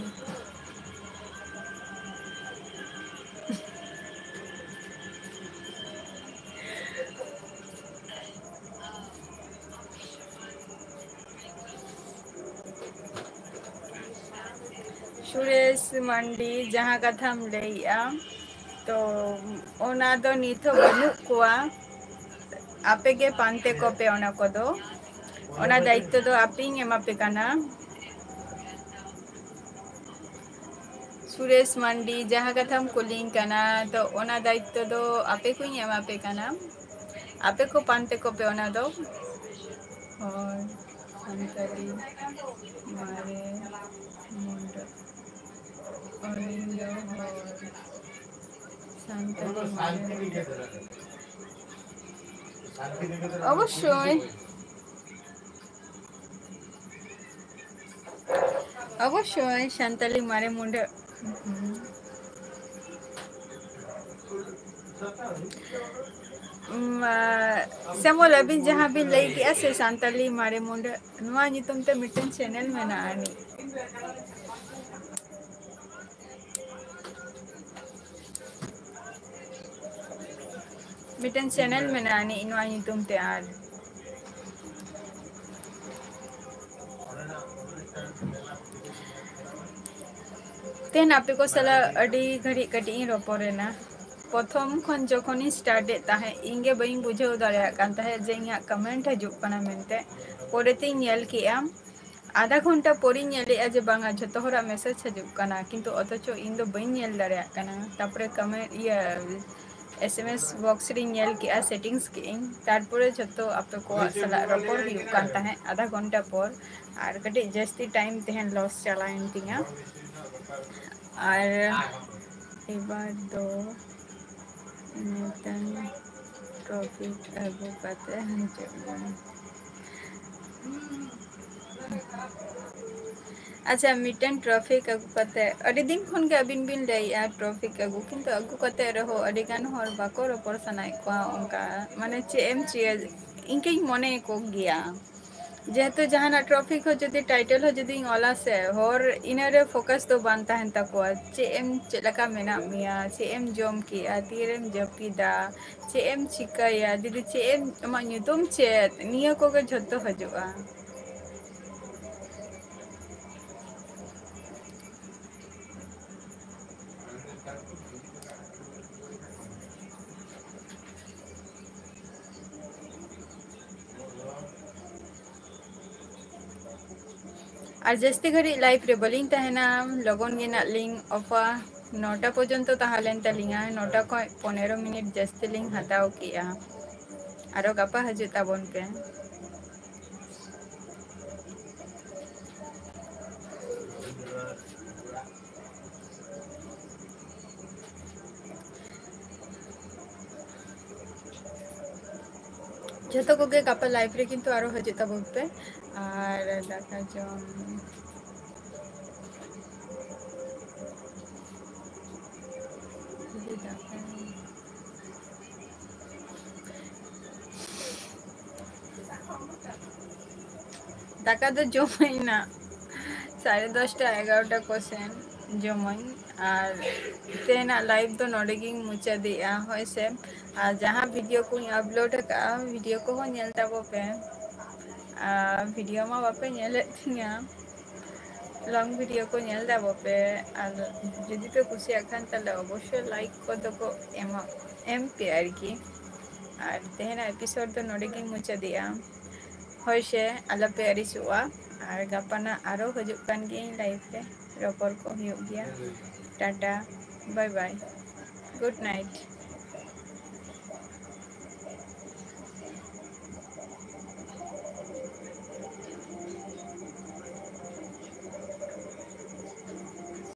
ᱥᱩᱨᱮᱥ ᱢᱟᱱᱰᱤ, ᱡᱟᱦᱟᱸ ᱠᱟᱛᱷᱟᱢ ᱞᱟᱹᱭᱮᱜᱼᱟ, ᱛᱚ ᱚᱱᱟ ᱫᱚ ᱱᱤᱛ ᱦᱚᱸ ᱵᱟᱹᱱᱩᱜ ᱠᱚᱣᱟ᱾ ᱟᱯᱮ ᱜᱮ ᱯᱟᱱᱛᱮ ᱠᱚᱯᱮ ᱚᱱᱟ ᱠᱚᱫᱚ᱾ ᱚᱱᱟ ᱫᱟᱭᱤᱛᱛᱚ ᱫᱚ ᱟᱯᱮᱧ ᱮᱢᱟ ᱯᱮ ᱠᱟᱱᱟ᱾ ᱥᱩᱨᱮᱥ ᱢᱟᱱᱰᱤ, ᱡᱟᱦᱟᱸ ᱠᱟᱛᱷᱟᱢ ᱠᱩᱞᱤᱧ ᱠᱟᱱᱟ, ᱛᱚ ᱚᱱᱟ ᱫᱟᱭᱤᱛᱛᱚ ᱫᱚ ᱟᱯᱮ ᱠᱚᱧ ᱮᱢᱟ ᱯᱮ ᱠᱟᱱᱟ, ᱟᱯᱮ ᱠᱚ ᱯᱟᱱᱛᱮ ᱠᱚᱯᱮ ᱚᱱᱟ ᱫᱚ᱾ ᱦᱳᱭ, ᱥᱟᱱᱛᱟᱲᱤ ᱢᱟᱨᱮ ᱢᱩᱰᱟᱹ, ᱚᱞᱤᱧ ᱫᱚ ᱦᱚᱲ, ᱥᱟᱱᱛᱟᱲᱤ ᱢᱟᱨᱮ ᱢᱩᱰᱟᱹ᱾ ᱚᱵᱚᱥᱥᱳᱭ᱾ ᱚᱵᱚᱥᱥᱳᱭ, ᱥᱟᱱᱛᱟᱞᱤ ᱢᱟᱨᱮ ᱢᱩᱰᱟᱹ᱾ ᱩᱢ, ᱟ, ᱥᱮᱢᱚᱞ, ᱟᱹᱵᱤᱱ ᱡᱟᱦᱟᱸ ᱵᱤᱱ ᱞᱟᱹᱭ ᱠᱮᱜᱼᱟ ᱥᱮ, ᱥᱟᱱᱛᱟᱞᱤ ᱢᱟᱨᱮ ᱢᱩᱰᱟᱹ, ᱱᱚᱣᱟ ᱧᱩᱛᱩᱢ ᱛᱮ ᱢᱤᱫᱴᱮᱱ ᱪᱮᱱᱮᱞ ᱢᱮᱱᱟᱜᱼᱟ ᱟᱹᱱᱤᱡ᱾ ᱢᱤᱫᱴᱮᱱ ᱪᱮᱱᱮᱞ ᱢᱮᱱᱟᱜᱼᱟ ᱟᱹᱱᱤᱡ ᱱᱚᱣᱟ ᱧᱩᱛᱩᱢ ᱛᱮ, ᱟᱨ ᱛᱮᱦᱮᱧ ᱟᱯᱮ ᱠᱚ ᱥᱟᱞᱟᱜ ᱟᱹᱰᱤ ᱜᱷᱟᱹᱲᱤᱡ ᱠᱟᱹᱴᱤᱡ ᱤᱧ ᱨᱚᱯᱚᱲ ᱮᱱᱟ᱾ ᱯᱨᱚᱛᱷᱚᱢ ᱠᱷᱚᱱ ᱡᱚᱠᱷᱚᱱᱤᱧ start ᱮᱫ ᱛᱟᱦᱮᱸᱫ, ᱤᱧ ᱜᱮ ᱵᱟᱹᱧ ᱵᱩᱡᱷᱟᱹᱣ ᱫᱟᱲᱮᱭᱟᱜ ᱠᱟᱱ ᱛᱟᱦᱮᱸᱫ ᱡᱮ ᱤᱧᱟᱹᱜ comment ᱦᱤᱡᱩᱜ ᱠᱟᱱᱟ ᱢᱮᱱᱛᱮ᱾ ᱯᱚᱨᱮᱛᱤᱧ ᱧᱮᱞ ᱠᱮᱜᱼᱟ, ᱟᱫᱷᱟ ᱜᱷᱚᱱᱴᱟ ᱯᱚᱨᱤᱧ ᱧᱮᱞᱮᱜᱼᱟ ᱡᱮ ᱵᱟᱝᱟ, ᱡᱷᱚᱛᱚ ᱦᱚᱲᱟᱜ message ᱦᱤᱡᱩᱜ ᱠᱟᱱᱟ, ᱠᱤᱱᱛᱩ ᱚᱛᱷᱚᱪᱚ ᱤᱧ ᱫᱚ ᱵᱟᱹᱧ ᱧᱮᱞ ᱫᱟᱲᱮᱭᱟᱜ ᱠᱟᱱᱟ᱾ ᱛᱟᱯᱚᱨᱮ comment, ᱤᱭᱟᱹ, S M S box ᱨᱤᱧ ᱧᱮᱞ ᱠᱮᱜᱼᱟ, settings ᱠᱮᱜᱼᱟᱹᱧ, ᱛᱟᱨᱯᱚᱨᱮ ᱡᱷᱚᱛᱚ ᱟᱯᱮ ᱠᱚᱣᱟᱜ ᱥᱟᱞᱟᱜ ᱨᱚᱯᱚᱲ ᱦᱩᱭᱩᱜ ᱠᱟᱱ ᱛᱟᱦᱮᱸᱫ ᱟᱫᱷᱟ ᱜᱷᱚᱱᱴᱟ ᱯᱚᱨ, ᱟᱨ ᱠᱟᱹᱴᱤᱡ ᱡᱟᱹᱥᱛᱤ time ᱛᱟᱦᱮᱸᱱ loss ᱪᱟᱞᱟᱣᱮᱱ ᱛᱤᱧᱟ᱾ ᱟᱨ ᱮᱵᱟᱨ ᱫᱚ ᱢᱤᱫᱴᱟᱝ topic ᱟᱹᱜᱩ ᱠᱟᱛᱮ ᱦᱤᱡᱩᱜ ᱵᱚᱱ᱾ ᱟᱪᱪᱷᱟ, ᱢᱤᱫᱴᱮᱱ topic ᱟᱹᱜᱩ ᱠᱟᱛᱮ, ᱟᱹᱰᱤ ᱫᱤᱱ ᱠᱷᱚᱱ ᱜᱮ ᱟᱹᱵᱤᱱ ᱵᱤᱱ ᱞᱟᱹᱭᱮᱜᱼᱟ topic ᱟᱹᱜᱩ, ᱠᱤᱱᱛᱩ ᱟᱹᱜᱩ ᱠᱟᱛᱮ ᱨᱮᱦᱚᱸ ᱟᱹᱰᱤ ᱜᱟᱱ ᱦᱚᱲ ᱵᱟᱠᱚ ᱨᱚᱯᱚᱲ ᱥᱟᱱᱟᱭᱮᱫ ᱠᱚᱣᱟ ᱚᱱᱠᱟ, ᱢᱟᱱᱮ ᱪᱮᱫ ᱮᱢ ᱪᱤᱭᱟᱹ, ᱤᱱᱠᱟᱹᱧ ᱢᱚᱱᱮ ᱠᱚ ᱜᱮᱭᱟ᱾ ᱡᱮᱦᱮᱛᱩ ᱡᱟᱦᱟᱱᱟᱜ topic ᱦᱚᱸ ᱡᱩᱫᱤ title ᱦᱚᱸ ᱡᱩᱫᱤᱧ ᱚᱞᱟ ᱥᱮ, ᱦᱚᱲ ᱤᱱᱟᱹᱨᱮ focus ᱫᱚ ᱵᱟᱝ ᱛᱟᱦᱮᱱ ᱛᱟᱠᱚᱣᱟ᱾ ᱪᱮᱫ ᱮᱢ, ᱪᱮᱫ ᱞᱮᱠᱟ ᱢᱮᱱᱟᱜ ᱢᱮᱭᱟ, ᱪᱮᱫ ᱮᱢ ᱡᱚᱢ ᱠᱮᱜᱼᱟ, ᱛᱤᱨᱮᱢ ᱡᱟᱹᱯᱤᱫᱟ, ᱪᱮᱫ ᱮᱢ ᱪᱤᱠᱟᱹᱭᱟ, ᱡᱩᱫᱤ ᱪᱮᱫ ᱮᱢ, ᱟᱢᱟᱜ ᱧᱩᱛᱩᱢ ᱪᱮᱫ, ᱱᱤᱭᱟᱹ ᱠᱚᱜᱮ ᱡᱷᱚᱛᱚ ᱦᱤᱡᱩᱜᱼᱟ᱾ ᱟᱨ ᱡᱟᱹᱥᱛᱤ ᱜᱷᱟᱹᱲᱤᱡ live ᱨᱮ ᱵᱟᱹᱞᱤᱧ ᱛᱟᱦᱮᱱᱟ, ᱞᱚᱜᱚᱱ ᱜᱮ ᱱᱟᱜ ᱞᱤᱧ ᱚᱯᱷᱟ᱾ ᱱᱚᱴᱟ ᱯᱚᱨᱡᱚᱱᱛᱚ ᱛᱟᱦᱮᱸ ᱞᱮᱱ ᱛᱟᱹᱞᱤᱧᱟ, ᱱᱚᱴᱟ ᱠᱷᱚᱱ ᱯᱚᱱᱮᱨᱚ ᱢᱤᱱᱤᱴ ᱡᱟᱹᱥᱛᱤ ᱞᱤᱧ ᱦᱟᱛᱟᱣ ᱠᱮᱜᱼᱟ᱾ ᱟᱨᱚ ᱜᱟᱯᱟ ᱦᱤᱡᱩᱜ ᱛᱟᱵᱚᱱ ᱯᱮ᱾ ᱡᱚᱛᱚ ᱠᱚᱜᱮ ᱜᱟᱯᱟ live ᱨᱮ ᱠᱤᱱᱛᱩ ᱟᱨᱚ ᱦᱤᱡᱩᱜ ᱛᱟᱵᱚᱱ ᱯᱮ᱾ ᱟᱨ ᱫᱟᱠᱟ ᱡᱚᱢ, ᱡᱩᱫᱤ ᱫᱟᱠᱟ ᱫᱟᱠᱟ ᱫᱚ ᱡᱚᱢᱟᱹᱧ ᱱᱟᱜ ᱥᱟᱲᱮ ᱫᱚᱥᱴᱟ ᱮᱜᱟᱨᱚᱴᱟ ᱠᱚ ᱥᱮᱱ ᱡᱚᱢᱟᱹᱧ᱾ ᱟᱨ ᱛᱮᱦᱮᱧᱟᱜ live ᱫᱚ ᱱᱚᱰᱮ ᱜᱤᱧ ᱢᱩᱪᱟᱹᱫᱮᱜᱼᱟ, ᱦᱳᱭ ᱥᱮ᱾ ᱟᱨ ᱡᱟᱦᱟᱸ video ᱠᱚᱧ upload ᱟᱠᱟᱫᱼᱟ, video ᱠᱚᱦᱚᱸ ᱧᱮᱞ ᱛᱟᱵᱚ ᱯᱮ᱾ ᱟᱨ video ᱢᱟ ᱵᱟᱯᱮ ᱧᱮᱞᱮᱫ ᱛᱤᱧᱟ, long video ᱠᱚ ᱧᱮᱞ ᱛᱟᱵᱚ ᱯᱮ᱾ ᱟᱨ ᱡᱩᱫᱤ ᱯᱮ ᱠᱩᱥᱤᱭᱟᱜ ᱠᱷᱟᱱ, ᱛᱟᱦᱞᱮ ᱚᱵᱚᱥᱥᱳᱭ like ᱠᱚᱫᱚ ᱠᱚ ᱮᱢᱟ, ᱮᱢ ᱯᱮ ᱟᱨᱠᱤ᱾ ᱟᱨ ᱛᱮᱦᱮᱧᱟᱜ episode ᱫᱚ ᱱᱚᱰᱮ ᱜᱤᱧ ᱢᱩᱪᱟᱹᱫᱮᱜᱼᱟ᱾ ᱦᱳᱭ ᱥᱮ, ᱟᱞᱚᱯᱮ ᱟᱹᱲᱤᱥᱚᱜᱼᱟ᱾ ᱟᱨ ᱜᱟᱯᱟ ᱱᱟᱜ ᱟᱨᱚ ᱦᱤᱡᱩᱜ ᱠᱟᱱ ᱜᱤᱭᱟᱹᱧ live ᱨᱮ, ᱨᱚᱯᱚᱲ ᱠᱚ ᱦᱩᱭᱩᱜ ᱜᱮᱭᱟ᱾ Tata, bye bye, good night᱾